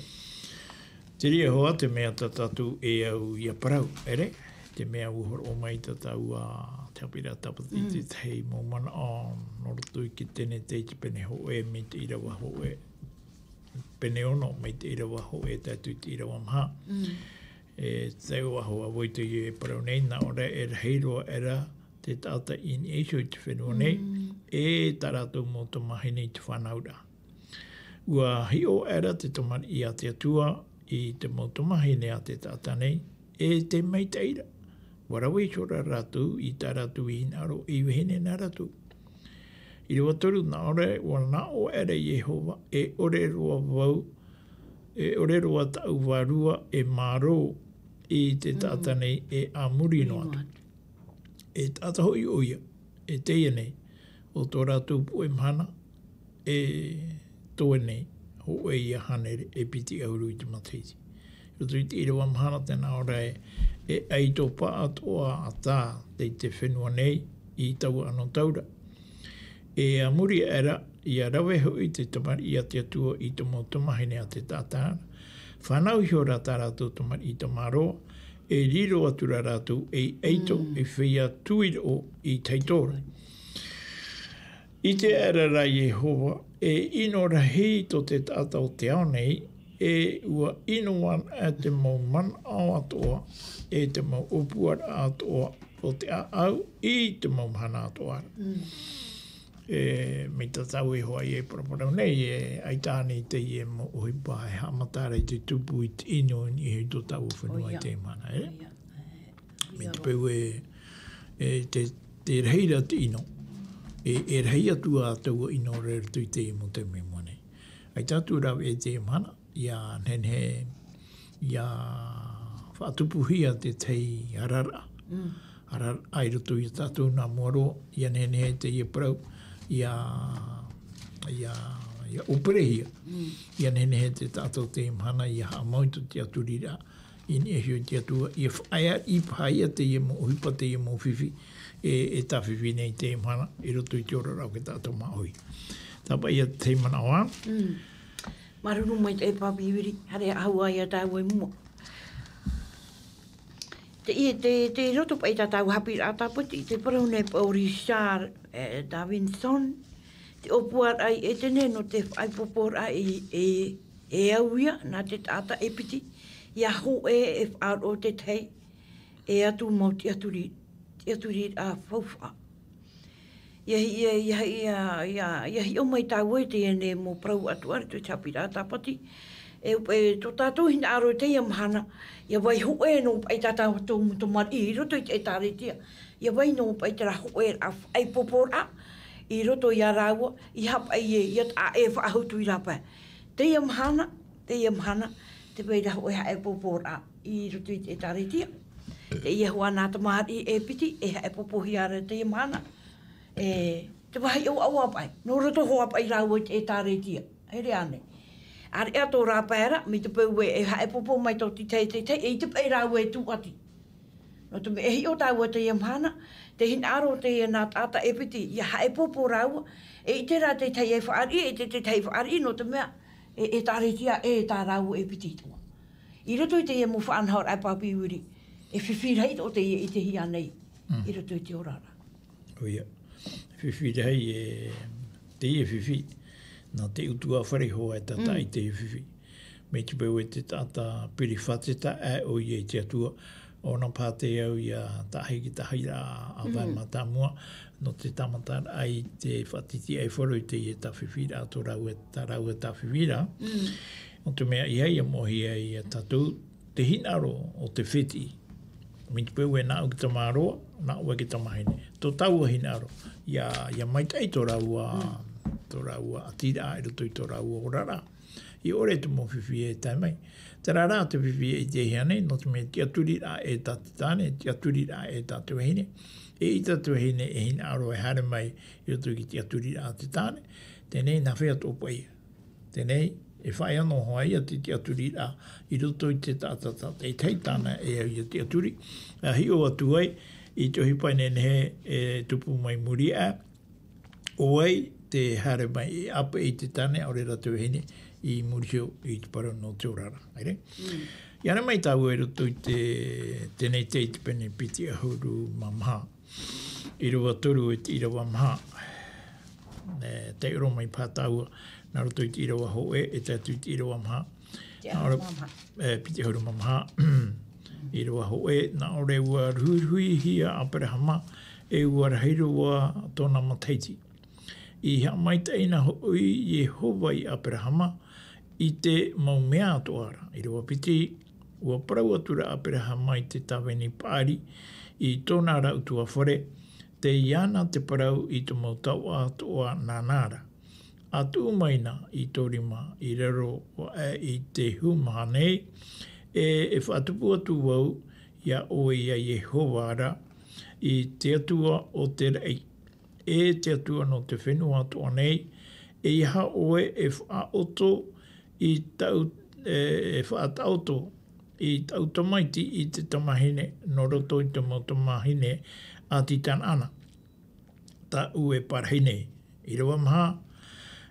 Te reira hoʻi te mea tā tātou e au ʻia parau, ʻere? Te mea ʻua hōroʻa mai tā tāua, te haʻapiʻiraʻa tāpati i Mm. te tahi mau manaʻo nō roto i te Tenete i te pene hōʻē, mai te ʻīrava hōʻē, pene ono, mai te ʻīrava hōʻē tae atu i te ʻīrava maha. Mm. E, te tahi ʻāvaʻe hoʻi ʻua ʻite ʻoe e parau nei, nā ʻō ra e rahi roa aʻera te taʻata i niʻa iho i te fenua nei, Mm. e tā rātou mau tamāhine i te fānauraʻa. ʻUa hiʻo aʻera te tamariʻi a te Atua i te mau tamāhine a te taʻata nei, e te maitaʻi ra. ʻUa rave iho ra rātou i tā rātou i hinaʻaro ei vahine nā rātou. ʻĪrava toru, nā ʻō ra, ʻua nā ʻō aʻera Iehova, e ʻore roa vau, e ʻore roa tāʻu vārua e mārō i te taʻata Mm. nei e a muri noa atu. Noa atu. E taʻata hoʻi ʻoia, e teie nei, ʻo tō rātou puʻe mahana, e toe nei, hōʻē ia hānere e piti ʻahuru i te matahiti. Roto i te ʻīrava maha ra tē nā ʻō ra ē, e ʻaito paʻatoʻa ʻatā tei te fenua nei i taua anotau ra. E a muri aʻera, ʻia rave hoʻi te tamariʻi a te Atua i te mau tamāhine a te taʻata ra. Fānau iho ra tā rātou tamariʻi tamāroa, e riro atu ra rātou ei ʻaito, Mm. ei feiā tuiroʻo i tahi atu ra. ʻIte aʻera rā Iehova, e ʻino rahi tō te taʻata o te ao nei, e ʻua ʻino anaʻe te mau manaʻo atoʻa, e te mau ʻōpuaraʻa atoʻa o te ʻāʻau i te mau mahana atoʻa ra. Mm. E, mai tā tāua e hoʻi e paraparau nei, e ʻaita ānei teie mau ʻohipa e haʻamata ra i te tupu i te ʻino i niʻa i tō tāua fenua i ʻOia. teie mahana, e? ʻOia. Mai te peu ē, e te, te rahi ra te ʻino, e, e rahi atu ā taua ʻino ra i roto i teie mau taime i mua nei. ʻAita atu rā e teie mahana, ʻia nehenehe, ʻia faʻatupuhia te tahi araraʻa. Mm. Araraʻa i roto ia tātou nā mua roa, ʻia nehenehe teie parau, ʻia, ʻia, ʻia ʻōperehia. Mm. ʻIa nehenehe te taʻata o teie mahana, ʻia haʻamau i tō te ʻaturiraʻa, i niʻa iho i te Atua, ʻia faʻaea i paha ia teie mau ʻohipa, teie mau fifi, e, e tāfifi nei teie mahana, i roto i te oraraʻa o te taʻata māʻohi. Tāpaʻo ia te tahi manaʻo ā. Mm. Māuruuru maitaʻi e Pāpiri, haere ā ia tāua i mua. Te, i te, te roto paʻi tā tāua haʻapiʻiraʻa tāpati, te parau nei paʻi ʻo Richard, e, Davidson, te ʻōpuaraʻa i ʻEtene nō te faʻaipoiporaʻa e, e, e au ia, nā te taʻata e piti, ʻia hōʻē e faʻaroʻo te tahi, e atu mau tiʻaturi, tiʻaturiraʻa faufaʻa. ʻIa hi-, ʻia, ʻia, ʻia, ʻia, ʻia hiʻo mai tāua i teie nei mau parau atoʻa i te haʻapiʻiraʻa tāpati. E, e tō tātou hinaʻaro i teie mahana, ʻia vai hōʻē noa paʻi tā tātou tamariʻi i roto i te ʻĒtārētia. ʻIa vai noa paʻi terā hōʻēraʻa faʻaipoiporaʻa, I roto iā rāua, i haʻapaʻo ia, ia taʻa ʻē faʻahou atu i rāpae. Teie mahana, teie mahana, te vai ra hōʻē haʻepōpōraʻa i roto i te ʻĒtārētia. Teie hoʻi nā tamariʻi e piti, e haʻepōpōhia ra teie mahana. E, te vāhi ʻauaʻau paʻi, nō roto hoʻi paʻi rāua i te ʻĒtārētia. ʻEre ānei. ʻĀreʻa tō rāpae ra, mai te peu ē, e haʻepōpō mai tō te tahi, te tahi, e ʻite paʻi rāua e tūʻati. Nō te mea e hiʻo tāua teie mahana, te hinaʻaro o teie nā taʻata e piti, ia haʻepōpō rāua, e ʻite rā te tahi e fāriʻi, e te, te tahi fāriʻi, nō te mea, e, ʻĒtārētia e tā rāua e piti atoʻa. I roto i teie mau faʻanahoraʻa e Pāpīwiri, e fifi rahi tō teie i te hia nei, Mm. i roto i te oraraʻa. ʻOia. Fifi rahi e, teie fifi, nā te ʻutuāfare hoʻi e tātaʻi Mm. teie fifi. Mai te peu e te taʻata piri fātata ʻē ʻoia i te Atua, ʻōna paha te au ia tahi ki tahi rā ʻāvae Mm. mātāmua, nō te tāmataraʻa i te faʻatitiʻaifaro i teie tāfifiraʻa, tō rāua, tā rāua tāfifiraʻa. Mm. Nō te mea ʻeiaha ia moʻehia ia tātou, te hinaʻaro o te fētiʻi. Mai te peu e nāʻu te tamāroa, nāʻu e te tamāhine. Tō tāua hinaʻaro, ia, ia maitaʻi tō rāua, Mm. tō rāua ʻatiraʻa, i roto i tō rāua oraraʻa. ʻIa ʻore te mau fifi e tae mai. Terā rā te fifi e ʻitehia nei, nō te mea tiʻaturiraʻa e tā te tāne, tiʻaturiraʻa e tā te vahine. Eʻita te vahine e hinaʻaro e haere mai i roto i te tiʻaturiraʻa a te tāne. Teie nei nā hea tō paʻi. Teie nei, e faʻaea noa hoʻi ia te tiʻaturiraʻa i roto i te taʻata tātaʻitahi tāna e au ia tiʻaturi. ʻA hiʻo atu ai, i te ʻohipa nehenehe e tupu mai muri aʻe, ʻo vai te haere mai e ʻāpeʻe i te tāne, ʻaore rā te vahine, i muri iho i te parau nō te oraraʻa. ʻAere? Mm. ʻIa haere mai tāua i roto i te, teie nei te, te pene piti ʻahuru mā maha. ʻĪrava toru e te ʻīrava maha. E, taiʻo roa mai paha tāua, nā roto i te ʻīrava hōʻē, e tae atu i te ʻīrava maha. Te Nā ʻō-, ʻahuru mā maha. e, piti ʻahuru mā maha. ʻĪrava hōʻē, nā ʻō ra ʻua ruhiruhihia ʻĀperahama, e ʻua rahi roa tōna matahiti. I haʻamaitaʻihia hoʻi Iehova ia ʻĀperahama i te mau mea atoʻa ra. ʻĪrava piti, ʻua parau atu ra ʻĀperahama i te tāvini Paʻari, i tōna ra ʻutuāfare, tei iāna te parau i te mau taoʻa atoʻa nāna ra. ʻA tuʻu mai na i tō rima i raro aʻe i te huru maha nei, e, e faʻatupu atu vau iā ʻoe ia Iehova ra, i te Atua o te raʻi, e te Atua nō te fenua atoʻa nei, ʻeiaha ʻoe e faʻaʻoto i tāʻu, e, e faʻataʻoto i tāʻu tamaiti i te tamāhine nō roto i te mau tamāhine a Titanaʻana, tāʻu e parahi nei. ʻĪrava maha,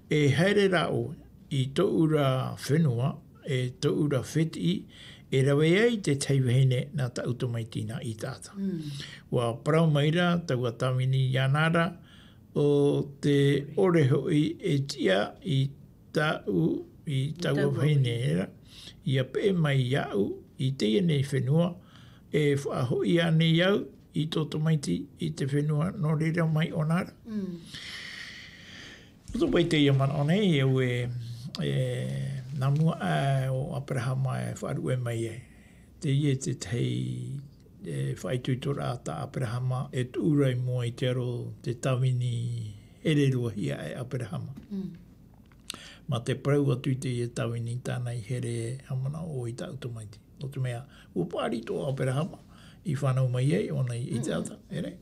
e haere rā ʻoe i tōʻu ra fenua, e tōʻu ra fētiʻi, e rave ai te tahi vahine nā tāʻu tamaiti nā ʻĪtata. Mm. ʻUa parau mai ra taua tāvini iāna ra, ʻo te ʻore hoʻi e tiʻa i tāʻu, i I taua taua vahine vahine. ra, ʻia peʻe mai iāʻu i teie nei fenua, e faʻahoʻi ānei au i tō tamaiti i te fenua nō reira mai ʻōna ra. Mm. Roto mai teie manaʻo nei, e ʻoe, e, nā mua aʻe o ʻĀperahama e faʻaruʻe mai ai. Teie te tahi, e, faʻaitoitoraʻa tā ʻĀperahama e tuʻu ra i mua i te aro te tāvini here roa hia e ʻĀperahama. Mm. Mā te parau atu i teie tāvini tāna i here, haʻamanaʻo ʻoe i tāʻu tamaiti. Nō te mea, ʻua paʻari tō ʻĀperahama, i fānau mai ai, ʻōna i, i te Mm. ata, ʻere?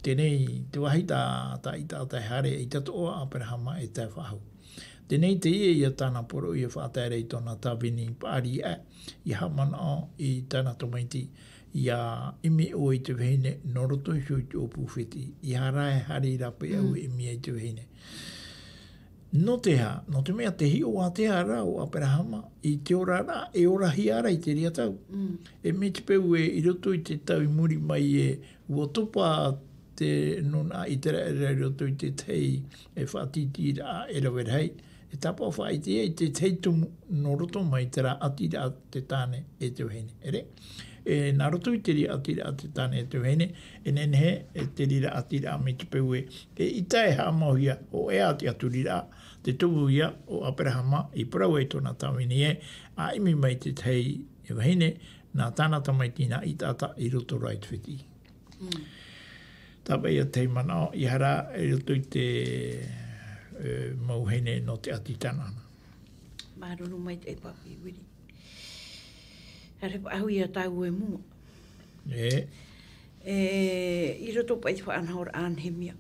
Teie nei, te vāhi tā, tā ʻĪtata e haere, ʻeita atoʻa ʻĀperahama e tae faʻahou. Teie nei teie ia tāna poroʻi e faʻatae ra i tōna tāvini Paʻari aʻe, ʻia haʻamanaʻo i tāna tamaiti, ʻia ʻimi ʻoe i te vahine, nō roto iho i te ʻōpū fētiʻi, ʻeiaha rā e haere i rāpae au Mm. e ʻimi ai te vahine. Nō te aha, nō te mea te hiʻo ātea ra o ʻĀperahama, i te oraraʻa, e orahia ra i te reira tau. Mm. E mai te peu ē, i roto i te tau i muri mai ē, ʻua topa te nūnaʻa ʻĪteraʻera i roto i te tahi e faʻatītīraʻa e rave rahi, e tāpaʻo faʻaʻite ai te tahi tumu nō roto mai terā ʻatiraʻa te tāne e te vahine, ʻere? E, nā roto i te reira ʻatiraʻa te tāne e te vahine, e nehenehe, e te reira ʻatiraʻa mai te peu ē, eʻita e haʻamauhia, hōʻē ā te ʻaturiraʻa, te tumu ia o ʻĀperahama i parau ai tōna tāvini ē, ʻa ʻimi mai te tahi e vahine, nā tāna tamaiti nā ʻĪtata i roto rā i te fētiʻi. Mm. Tāpaʻi ia te manaʻo, ʻia haere i roto i te, e, mau vahine nō te ʻati Tanaana. Māuruuru maitaʻi, Papi Viri. Haere faʻahou ia tāua i mua. E. E, i roto paʻi te faʻanahoraʻa a Nehemia.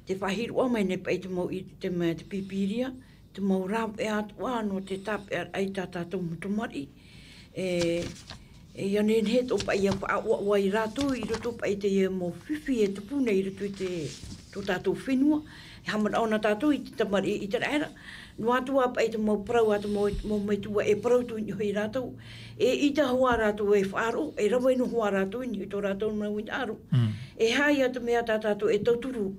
Tē faʻahiroʻa mai nei paʻi te mau i, te mea, te Pīpīria, te mau rāveʻa atoʻa nō te tāpeʻaraʻa i tā tātou mau tamariʻi. E, e, ʻia nehenehe atoʻa paʻi ʻia faʻaʻoaʻoa ia rātou i roto paʻi i teie mau fifi e tupu nei i roto i te, tō tātou fenua. E haʻamanaʻo na tātou i te tamariʻi ʻĪteraʻera. Noa atu ā paʻi te mau parau a te mau, mau metua e parau atu i niʻa ia rātou. E ʻita hoʻi rātou e faʻaroʻo, e rave noa hoʻi rātou i niʻa i tō rātou mau hinaʻaro. Mm. E aha ia te mea tā tātou e tauturu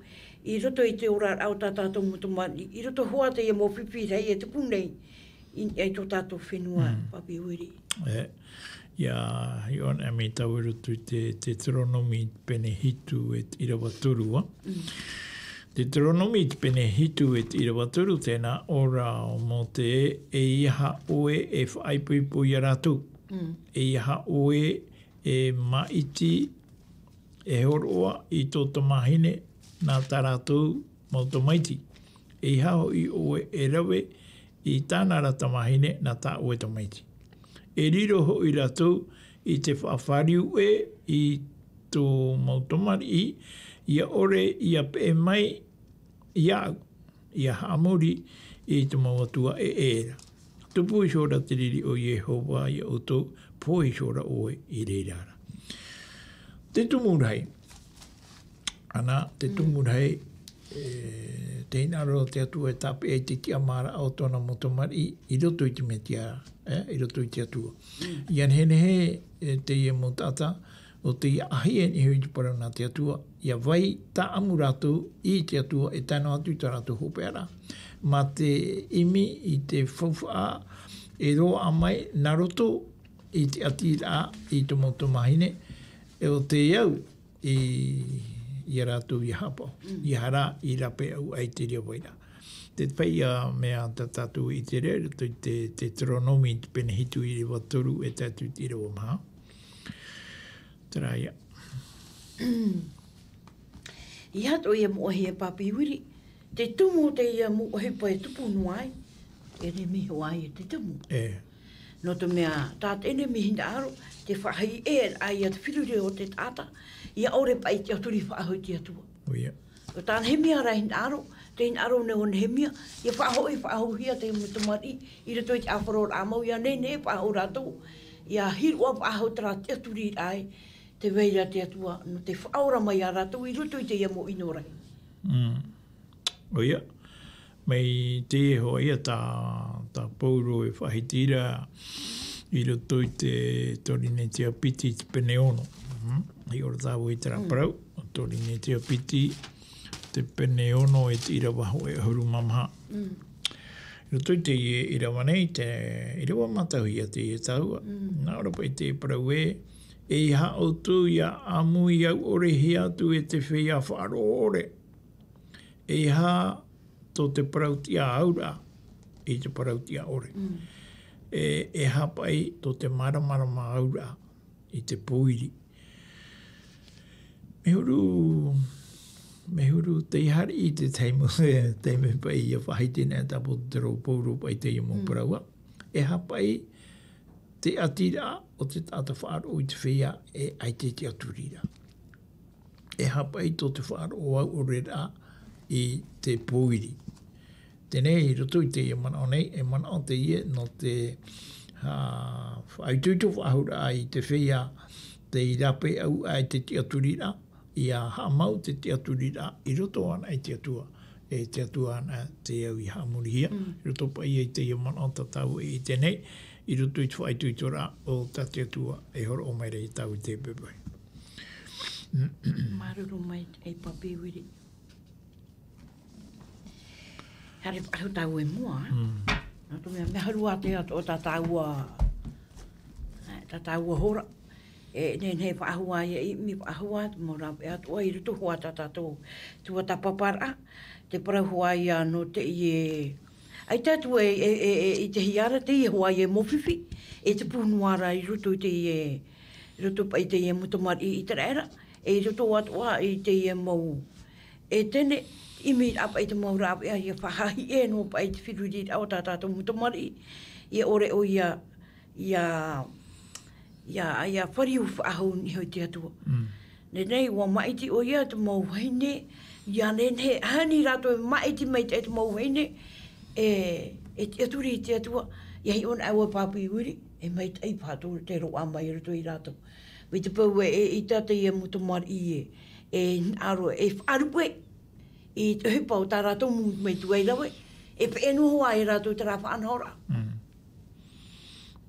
i roto i te oraraʻa o tā tātou mau tamariʻi, i roto hoʻi i teie mau fifi rahi e tupu nei i, i tō tātou fenua, mm, Papi Viri. E, ʻia, ʻia ʻō nei mai tāua i roto i te, Teuteronome pene hitu e te ʻīrava toru, ā. Mm. Teuteronome pene hitu e te ʻīrava toru, tē nā ʻō ra ʻo Mōte, ē, ʻeiaha ʻoe e faʻaipoipo ia rātou. Mm. ʻEiaha ʻoe e māʻiti e hōroʻa i tō tamāhine nā tā rātou mau tamaiti. ʻEiaha hoʻi ʻoe e rave i tāna ra tamāhine nā tā ʻoe tamaiti. E riro hoʻi rātou i te faʻafāriu ʻē i tō mau tamariʻi, ʻia ʻore ʻia peʻe mai iāʻu, ʻia haʻamori i te mau atua ʻē ʻē ra. Tupu ihora te riri o Iehova ia ʻoutou, pohe ihora ʻoe i reira ra. Te tumu rahi. Ana, te, mm, tumu rahi, e, tē hinaʻaro te Atua e tāpeʻa i te tiʻamāraʻa o tōna mau tamariʻi i roto i te Mesia, e, i roto i te Atua. Mm. ʻIa nehenehe, e, teie mau taʻata, ʻo tē ʻāʻahi e niʻa i te parau nā te Atua, ʻia vai tāʻamu rātou i te Atua e tae noa atu i tā rātou hopeʻa ra. Mā te ʻimi i te faufaʻa e roaʻa mai nā roto i te ʻatiraʻa i tō mau tamāhine, e ʻo tē au i, ia rātou ʻia haʻapaʻo, mm, ʻia haere i rāpae ʻau ai te reira vai ra. Te paʻi ia mea tā tātou i te reira, te, te, Teuteronome pene hitu ʻīrava toru e tae atu i te ʻīrava maha. Terā ia. ʻEiaha atoʻa ia mau ʻohipa, Papi Viri, te tumu o teie mau ʻohipa e tupu noa ai, e rave noa ai te tumu. E. Nō te mea, tā te Nehemia hinaʻaro, te faʻaʻite ē, ʻaita te feruri o te taʻata, ʻia ʻore paʻi te tiʻaturi faʻahou i te Atua. ʻOia. ʻO tā Nehemia rā hinaʻaro, te hinaʻaro nei o Nehemia, ʻia faʻahoʻi, faʻahouhia te mau tamariʻi, i roto i te ʻāfaroraʻa mau, ʻia nehenehe faʻahou rātou, ʻia hiroʻa faʻahou terā tiʻaturiraʻa ē, tē vai ra te Atua, nō te faʻaora mai ia rātou i roto i teie mau ʻino rahi. Mm. ʻOia, mai teie hoʻi ia tā, tā Pauro e faʻahiti ra i roto i te Korinetia piti te pene ono. Mm. ʻIa ʻore tāua i terā, mm, parau, Korinetia piti te pene ono e te ʻīrava hōʻē ʻahuru mā maha. Mm. I roto i teie ʻīrava nei, te ʻīrava mātauhia teie tāua. Mm. Nā ʻō ra paʻi te parau ē, ʻeiaha ʻoutou ʻia ʻāmui au ʻorehia atu e te feiā faʻaroʻo ʻore. ʻEiaha tō te parau tiʻa auraʻa i te parau tiʻa ʻore. Mm. E, ʻeiaha paʻi tō te māramarama auraʻa i te pōiri. Mea huru, mea huru tei haere i te taime, taime paʻi ʻia faʻahiti nei tā Pōtoro, Pauro paʻi teie mau, mm, parau ā. ʻEiaha paʻi te ʻatiraʻa o te taʻata faʻaroʻo i te feiā e ʻaita te tiʻaturiraʻa. ʻEiaha paʻi tō te faʻaroʻo au ʻore ra i te pōiri. Teie nei, i roto i teie manaʻo nei, e manaʻo teie nō te, ā, faʻaitoito faʻahou ra i te feiā, tei rāpae ʻau ai te tiʻaturiraʻa, ʻia haʻamau te tiʻaturiraʻa i roto anaʻe i te Atua, e te Atua anaʻe tē au ʻia haʻamorihia, mm, i roto paʻi i teie manaʻo tā tāua e ʻite nei, i roto i te faʻaitoitoraʻa o tā te Atua e hōroʻa mai ra ia tāua i teie poʻipoʻi. Māuruuru maitaʻi, Papi Viri. Haere faʻahou tāua i mua, ā? Mm. Nō te mea, mea huru ā te atoʻa tā tāua, ā, tā tāua hora. E nehenehe faʻahou ā ʻia ʻimi faʻahou ā te mau rāveʻa atoʻa i roto hoʻi tā tātou tuatāpaparaʻa, te parau hoʻi ia nō teie, ʻaita atu e, e, e, e, i te hiʻo ra, teie hoʻi e mau fifi, e tupu noa ra i roto i teie, i roto paʻi i teie mau tamariʻi ʻĪteraʻera, E i roto atoʻa i teie mau, e teie, ʻimi paʻi i te mau rāveʻa, ʻia faʻahaʻi noa paʻi i te feruriraʻa o tā tātou mau tamariʻi, ʻia ʻore ʻoia, ʻia, ʻia, ʻia fāriu faʻahou i niʻa iho i te Atua. Teie nei, ʻua māʻiti ʻoia i te mau vahine, ʻia nehenehe, ʻaita rātou e māʻiti maitaʻi i te mau vahine, e, e tiʻaturi i te Atua, ʻia hiʻo na ʻoe pāpū i muri, e maitaʻi paha tō te roaʻa mai i roto ia rātou. Mai te peu e, e ʻita teie mau tamariʻi e, e hinaʻaro, e faʻaruʻe i te ʻohipa o tā rātou mau metua i rave, e peʻe noa hoʻi ia rātou terā faʻanahoraʻa.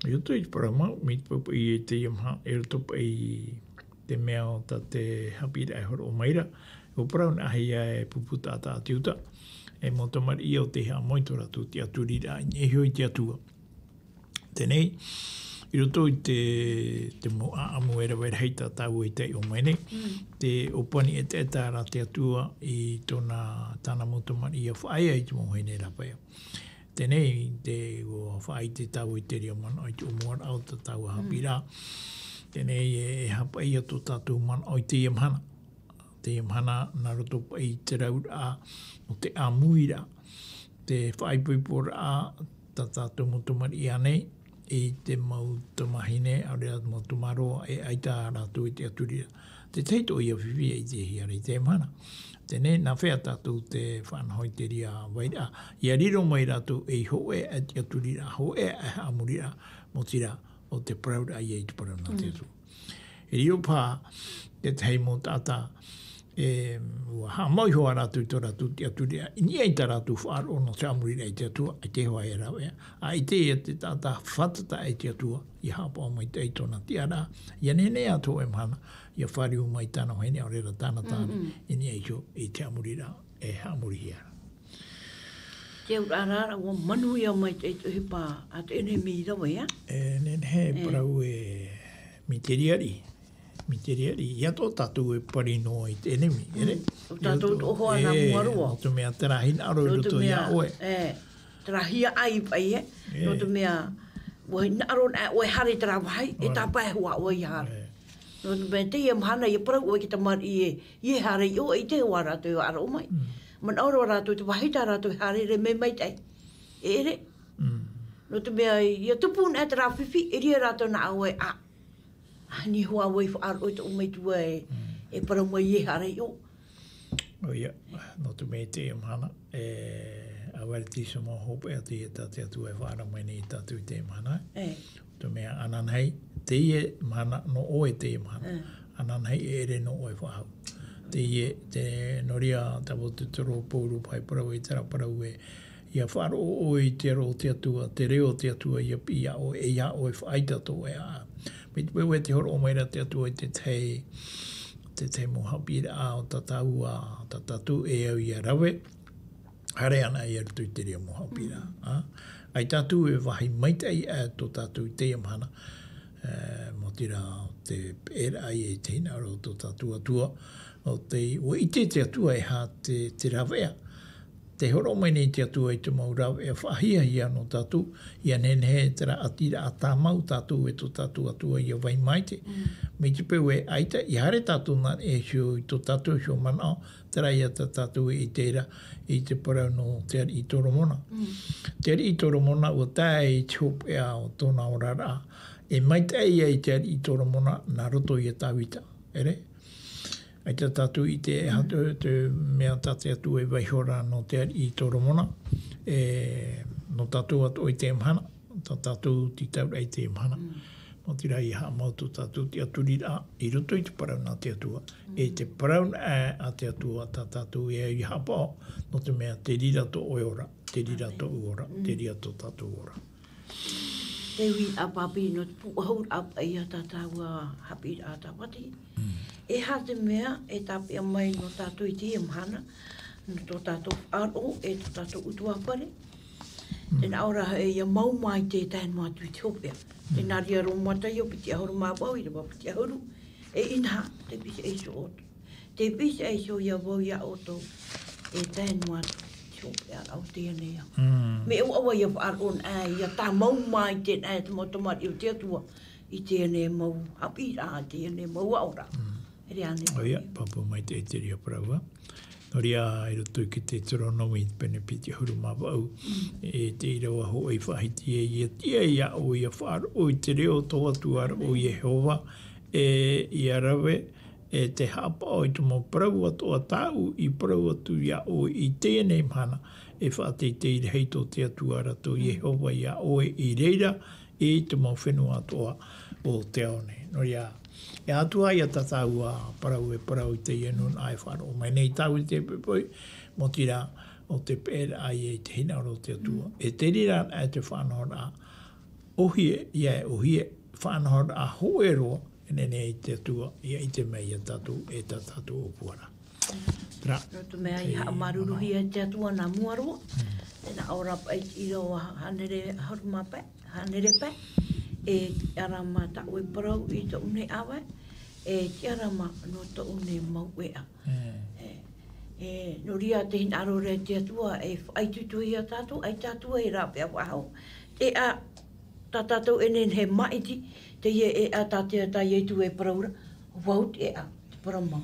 I roto i te parau mau, mai te peu paʻi i teie mahana, i roto paʻi i te mea o tā te haʻapiʻiraʻa e hōroʻa mai ra, ʻua parau anaʻe ia e pupu taʻata a te uta, e mau tamariʻi ʻo tē haʻamau i tō rātou tiʻaturiraʻa i niʻa iho i te Atua. Teie nei, i roto i te, te mau ʻāʻamu e rave rahi tā tāua i taiʻo mai nei, te ʻōpani ʻetaʻeta ra te Atua i tōna, tāna mau tamariʻi ʻia faʻaea i te mau vahine rāveʻa. Teie nei, te, ʻua faʻaʻite tāua i te reira manaʻo i te ʻōmuaraʻa o tā tāua haʻapiʻiraʻa. Teie nei, e, e haʻapaʻo ia tō tātou manaʻo i teie mahana. Teie mahana, nā roto paʻi i te rauraʻa o te ʻāmuiraʻa, te faʻaipoiporaʻa tā tātou mau tamariʻi nei, i te mau tamahine, ʻaore rā mau tamaroa, e ʻaita rātou i te tiʻaturiraʻa. Te tahi atoʻa ia fifi e ʻitehia ra i teie mahana. Teie nei, nā hea tātou te faʻanaho i te reira vairaʻa, ʻia riro mai rātou ei hōʻē e tiʻaturiraʻa, hōʻē e haʻamoriraʻa, mau terā, ʻo te parauraʻa ia i te parau nā te Atua. E riro paha tētahi mau taʻata, e, ʻua haʻamau iho ā rātou i tō rātou tiʻaturiraʻa, i niʻa i tā rātou faʻaroʻo nō te haʻamoriraʻa i te Atua, ʻaita hoʻi e rāveʻa. ʻA ʻite ia te taʻata fātata e te Atua, ʻia haʻapaʻo maitaʻi i tōna tiʻaraʻa, ʻia nehenehe atu hōʻē mahana, ʻia fāriu mai tāna vahine, ʻaore rā tāna tāne, i niʻa iho i te haʻamoriraʻa, e haʻamorihia ra. Te auraʻa ra, ʻua manuia maitaʻi te ʻohipa a te ʻenemi i rave, ā? E nehenehe e parau e, mai te riʻariʻi, mai te riʻariʻi, ʻia tō tātou e pari noa i te ʻenemi, ʻere? ʻO tātou atoʻa nā mua roa. Nō te mea terā hinaʻaro i roto ia ʻoe. E, terā hiaʻai paʻi, e? Nō te mea, ʻua hinaʻaro anaʻe ʻoe e haere i terā vāhi, e tāpae hoʻi ʻoe ʻia haere. Nō te mea, teie mahana, ʻia parau ʻoe i te tamariʻi ē, ʻia haere iho, e ʻite hoʻi rātou e faʻaroʻo mai. Manaʻo roa rātou te vāhi tā rātou e haere ra e maitaʻi. E ʻere. Nō te mea, ʻia tupu anaʻe terā fifi, e riro rātou nā ʻoe, ā, ʻaita hoʻi ʻoe e faʻaroʻo i tō ʻoe metua ē, e parau mai ʻia haere iho. ʻOia, nō te mea i teie mahana, e, ʻaore rā te mau hopeʻa teie tā te Atua e faʻaara mai nei ia tātou i teie mahana. E. Nō te mea ananahi, teie mahana nō ʻoe teie mahana. E. Ananahi e ʻere nō ʻoe faʻahou. Teie, te, nō reira, tāpō te toro Pauro paʻi parau i terā parau ē, ʻia faʻaroʻo ʻoe i te aro o te Atua, te reo o te Atua ʻia piʻi iā ʻoe, e iā ʻoe faʻaʻite tō ʻoe ʻāʻau. Mai te peu ē tē hōroʻa mai ra te Atua i te tahi, te tahi mau haʻapiʻiraʻa o tā tāua, tā tātou e au ʻia rave, haere anaʻe i roto i te reira mau haʻapiʻiraʻa, ā? ʻAita tātou e vāhi maitaʻi ā tō tātou i teie mahana, e, mau terā te peʻeraʻa i te hinaʻaro o tō tātou Atua, ʻo tē, ʻua ʻite te Atua e aha te, te rāveʻa. Tē hōroʻa mai nei te Atua i te mau rāveʻa faʻahiahia nō tātou, ʻia nehenehe terā ʻatiraʻa tāmau tātou e tō tātou Atua ʻia vai maitaʻi. Mai te peu ē ʻaita, ʻia haere tātou nā niʻa iho i tō tātou iho manaʻo, terā ia tā tātou e ʻite ra, i te parau nō te ariʻi Toromona. Te ariʻi Toromona ʻua tae i te hopeʻa o tōna oraraʻa, e maitaʻi ia i te ariʻi Toromona nā roto ia Tāvita. ʻEre? ʻAita tātou i ʻite e aha te, te mea tā te Atua e vaiiho ra nō te ariʻi Toromona, e, nō tātou atoʻa i teie mahana, tā tātou tītauraʻa i teie mahana. Nō te reira ʻia haʻamau tō tātou tiʻaturiraʻa i roto i te parau nā te Atua. E te parau nā, a te Atua tā tātou e au ʻia haʻapaʻo, nō te mea te reira tō ʻoe ora, te reira tōʻu ora, te reira tō tātou ora. Te uiraʻa pāpū nō te pūʻohuraʻa paʻi ia tā tāua haʻapiʻiraʻa Tāviti. E aha te mea e tāpeʻa mai nō tātou i teie mahana, nō tō tātou faʻaroʻo, e tō tātou ʻutuāfare. Tē nā ʻō ra ē ʻia mau maitaʻi e tae noa atu i te hopeʻa. Tē nā reira Roma piti ʻahuru mā vaʻu, ʻīrava piti ʻahuru. E inaha, tē pīhaʻi iho ʻoutou. Tē pīhaʻi iho ia vau ia ʻoutou, e tae noa atu i te hopeʻa o teie nei ao. Mea ʻoaʻoa ʻia faʻaroʻo anaʻe, ʻia tāmau maitaʻi anaʻe te mau tamariʻi o te Atua i teie nei mau haʻapiʻiraʻa, teie nei mau aʻoraʻa. Reane. ʻOia, pāpū maitaʻi te reira parau. Nō reira, i roto i te Teuteronome pene piti ʻahuru mā vaʻu, e te ʻīrava hōʻē i faʻahiti ai ia tiʻa iā ʻoe ʻia faʻaroʻo i te reo o tō Atua ra ʻo Iehova, e ʻia rave, e te haʻapaʻo i te mau parau atoʻa tāʻu i parau atu iā ʻoe i teie nei mahana, e faʻateitei rahi tō te Atua ra tō Iehova iā ʻoe i reira i te mau fenua atoʻa o te ao nei. Nō reira, e ʻaita ā ia tā tāua parau e parau i teie nūnaʻa e faʻaroʻo mai nei tāua i te poipoi, maoti rā, ʻo te peʻeraʻa ia i te hinaʻaro o te Atua. E te reira anaʻe te faʻanahoraʻa, ʻōhie, ia e ʻōhie, faʻanahoraʻa hōʻē roa, e nehenehe te Atua, ʻia ʻite mai iā tātou, e tā tātou ʻōpua ra. Terā. Nō te mea i haʻamāuruuruhia e te Atua nā mua roa, e nā ʻō ra paʻi i te ʻīrava hānere ʻahuru mā pae, hānere pae, e tiʻa ra mā tā ʻoe parau i tōʻu nei ʻāvae, e tiʻa ra mā nō tōʻu nei mau ʻēʻa. E, e, nō reira te hinaʻaro ra e te Atua, e faʻaitoito iā tātou, ʻaita ā tātou e rāveʻa faʻahou. Te ʻēʻa tā tātou e nehenehe e māʻiti, teie ʻēʻa tā te, tā Ietu e parau ra, vau te ʻēʻa, te parau mau,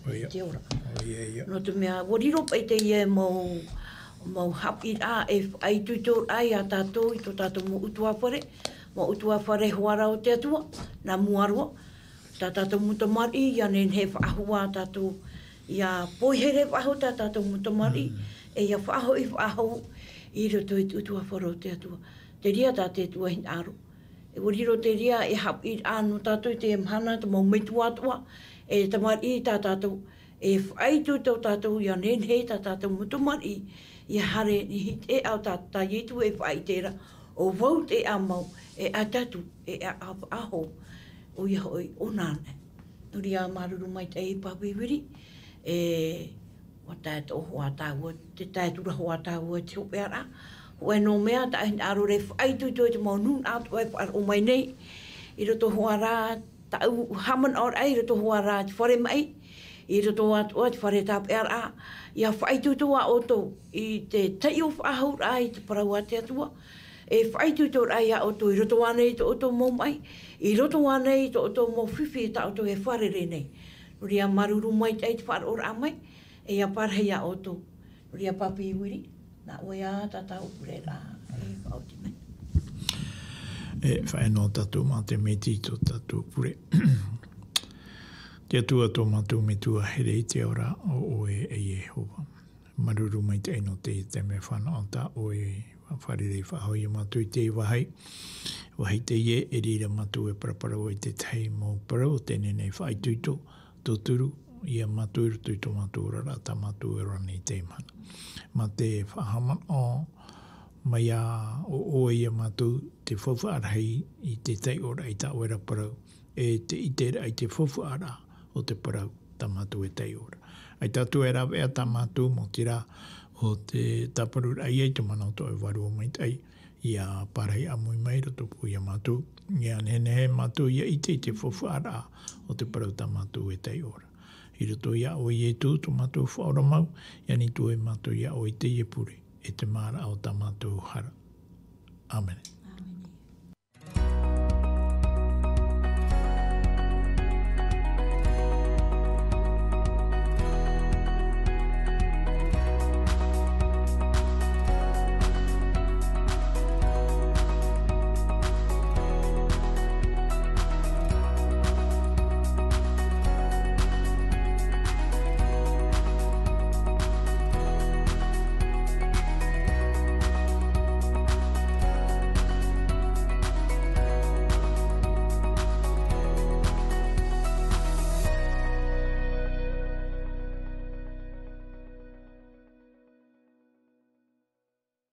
ʻoia, te ora. ʻOia, ʻoia. Nō te mea, ʻua riro paʻi teie mau, mau haʻapiʻiraʻa e faʻaitoitoraʻa iā tātou i tō tātou mau ʻutuāfare, mau ʻutuāfare hoʻi ra o te Atua, nā mua roa, tā tātou mau tamariʻi, ʻia nehenehe e faʻahou ā tātou, ʻia poihere faʻahou tā tātou mau tamariʻi, e ʻia faʻahoʻi faʻahou i roto i te ʻutuāfare o te Atua. Te reira tā te Atua e hinaʻaro. E ʻua riro te reira e haʻapiʻiraʻa nō tātou i teie mahana, te mau metua atoʻa, e tamariʻi tā tātou, e faʻaitoito tātou ʻia nehenehe tā tātou mau tamariʻi, ʻia haere i te ʻēʻa o tā, tā Ietu e faʻaʻite ra, ʻo vau te ʻēʻa mau, e ʻaita atu, e ʻēʻa faʻahou, ʻoia hoʻi ʻōna anaʻe. Nō reira māuruuru maitaʻi Pāpī Viri, e, ʻua tae atoʻa hoʻi tāua, tē tae atu ra hoʻi tāua i te hopeʻaraʻa. Hōʻē noa mea, tā ʻoe hinaʻaro ra e faʻaitoito i te mau nūnaʻa atoʻa e faʻaroʻo mai nei. I roto hoʻi ra tāʻu haʻamanaʻoraʻa, i roto hoʻi ra i te fare maʻi, i roto atoʻa i te fare tāpeʻaraʻa, ʻia faʻaitoito ā ʻoutou i te taiʻo faʻahouraʻa i te parau a te Atua, e faʻaitoitoraʻa iā ʻoutou i roto ānei i tō ʻoutou mau maʻi, i roto ānei i tō ʻoutou mau fifi tā ʻoutou e fārerei nei. Nō reira māuruuru maitaʻi te faʻaroʻoraʻa mai, e ʻia pārahi iā ʻoutou. Nō reira Pāpī Viri, nā ʻoe ā tā tāʻu pureraʻa e faʻaoti mai. E faʻaea noa tātou mā te miti i tō tātou pure. Te Atua tō mātou Metua here i te ao ra, ʻo ʻoe e Iehova. Māuruuru maitaʻi nō teie taime fānaʻo tā ʻoe e fārerei faʻahou iā mātou i teie vāhi. Vāhi teie e reira mātou e paraparau ai i te tahi mau parau, tē nehenehe e faʻaitoito, tauturu iā mātou i roto i tō mātou oraraʻa tā mātou e ora nei i teie mahana. Mā te faʻahaʻamanaʻo mai ā ʻo ʻoe iā mātou te faufaʻa rahi i te taiʻoraʻa i tā ʻoe ra parau, e te ʻiteraʻa i te faufaʻaraʻa o te parau tā mātou e taiʻo ra. ʻAita atu e rāveʻa tā mātou, maoti rā, ʻo te tāparuraʻa ia i te mana o tō ʻoe Vārua Maitaʻi, ʻia pārahi ʻāmui mai i rotopū iā mātou, ʻia nehenehe mātou ʻia ʻite i te faufaʻaraʻa o te parau tā mātou e taiʻo ra. I roto iā ʻoe Ietu, tō mātou Faʻaora mau, ʻia nītuʻa mātou iā ʻoe i teie pure, e te māraʻa o tā mātou hara. ʻĀmene.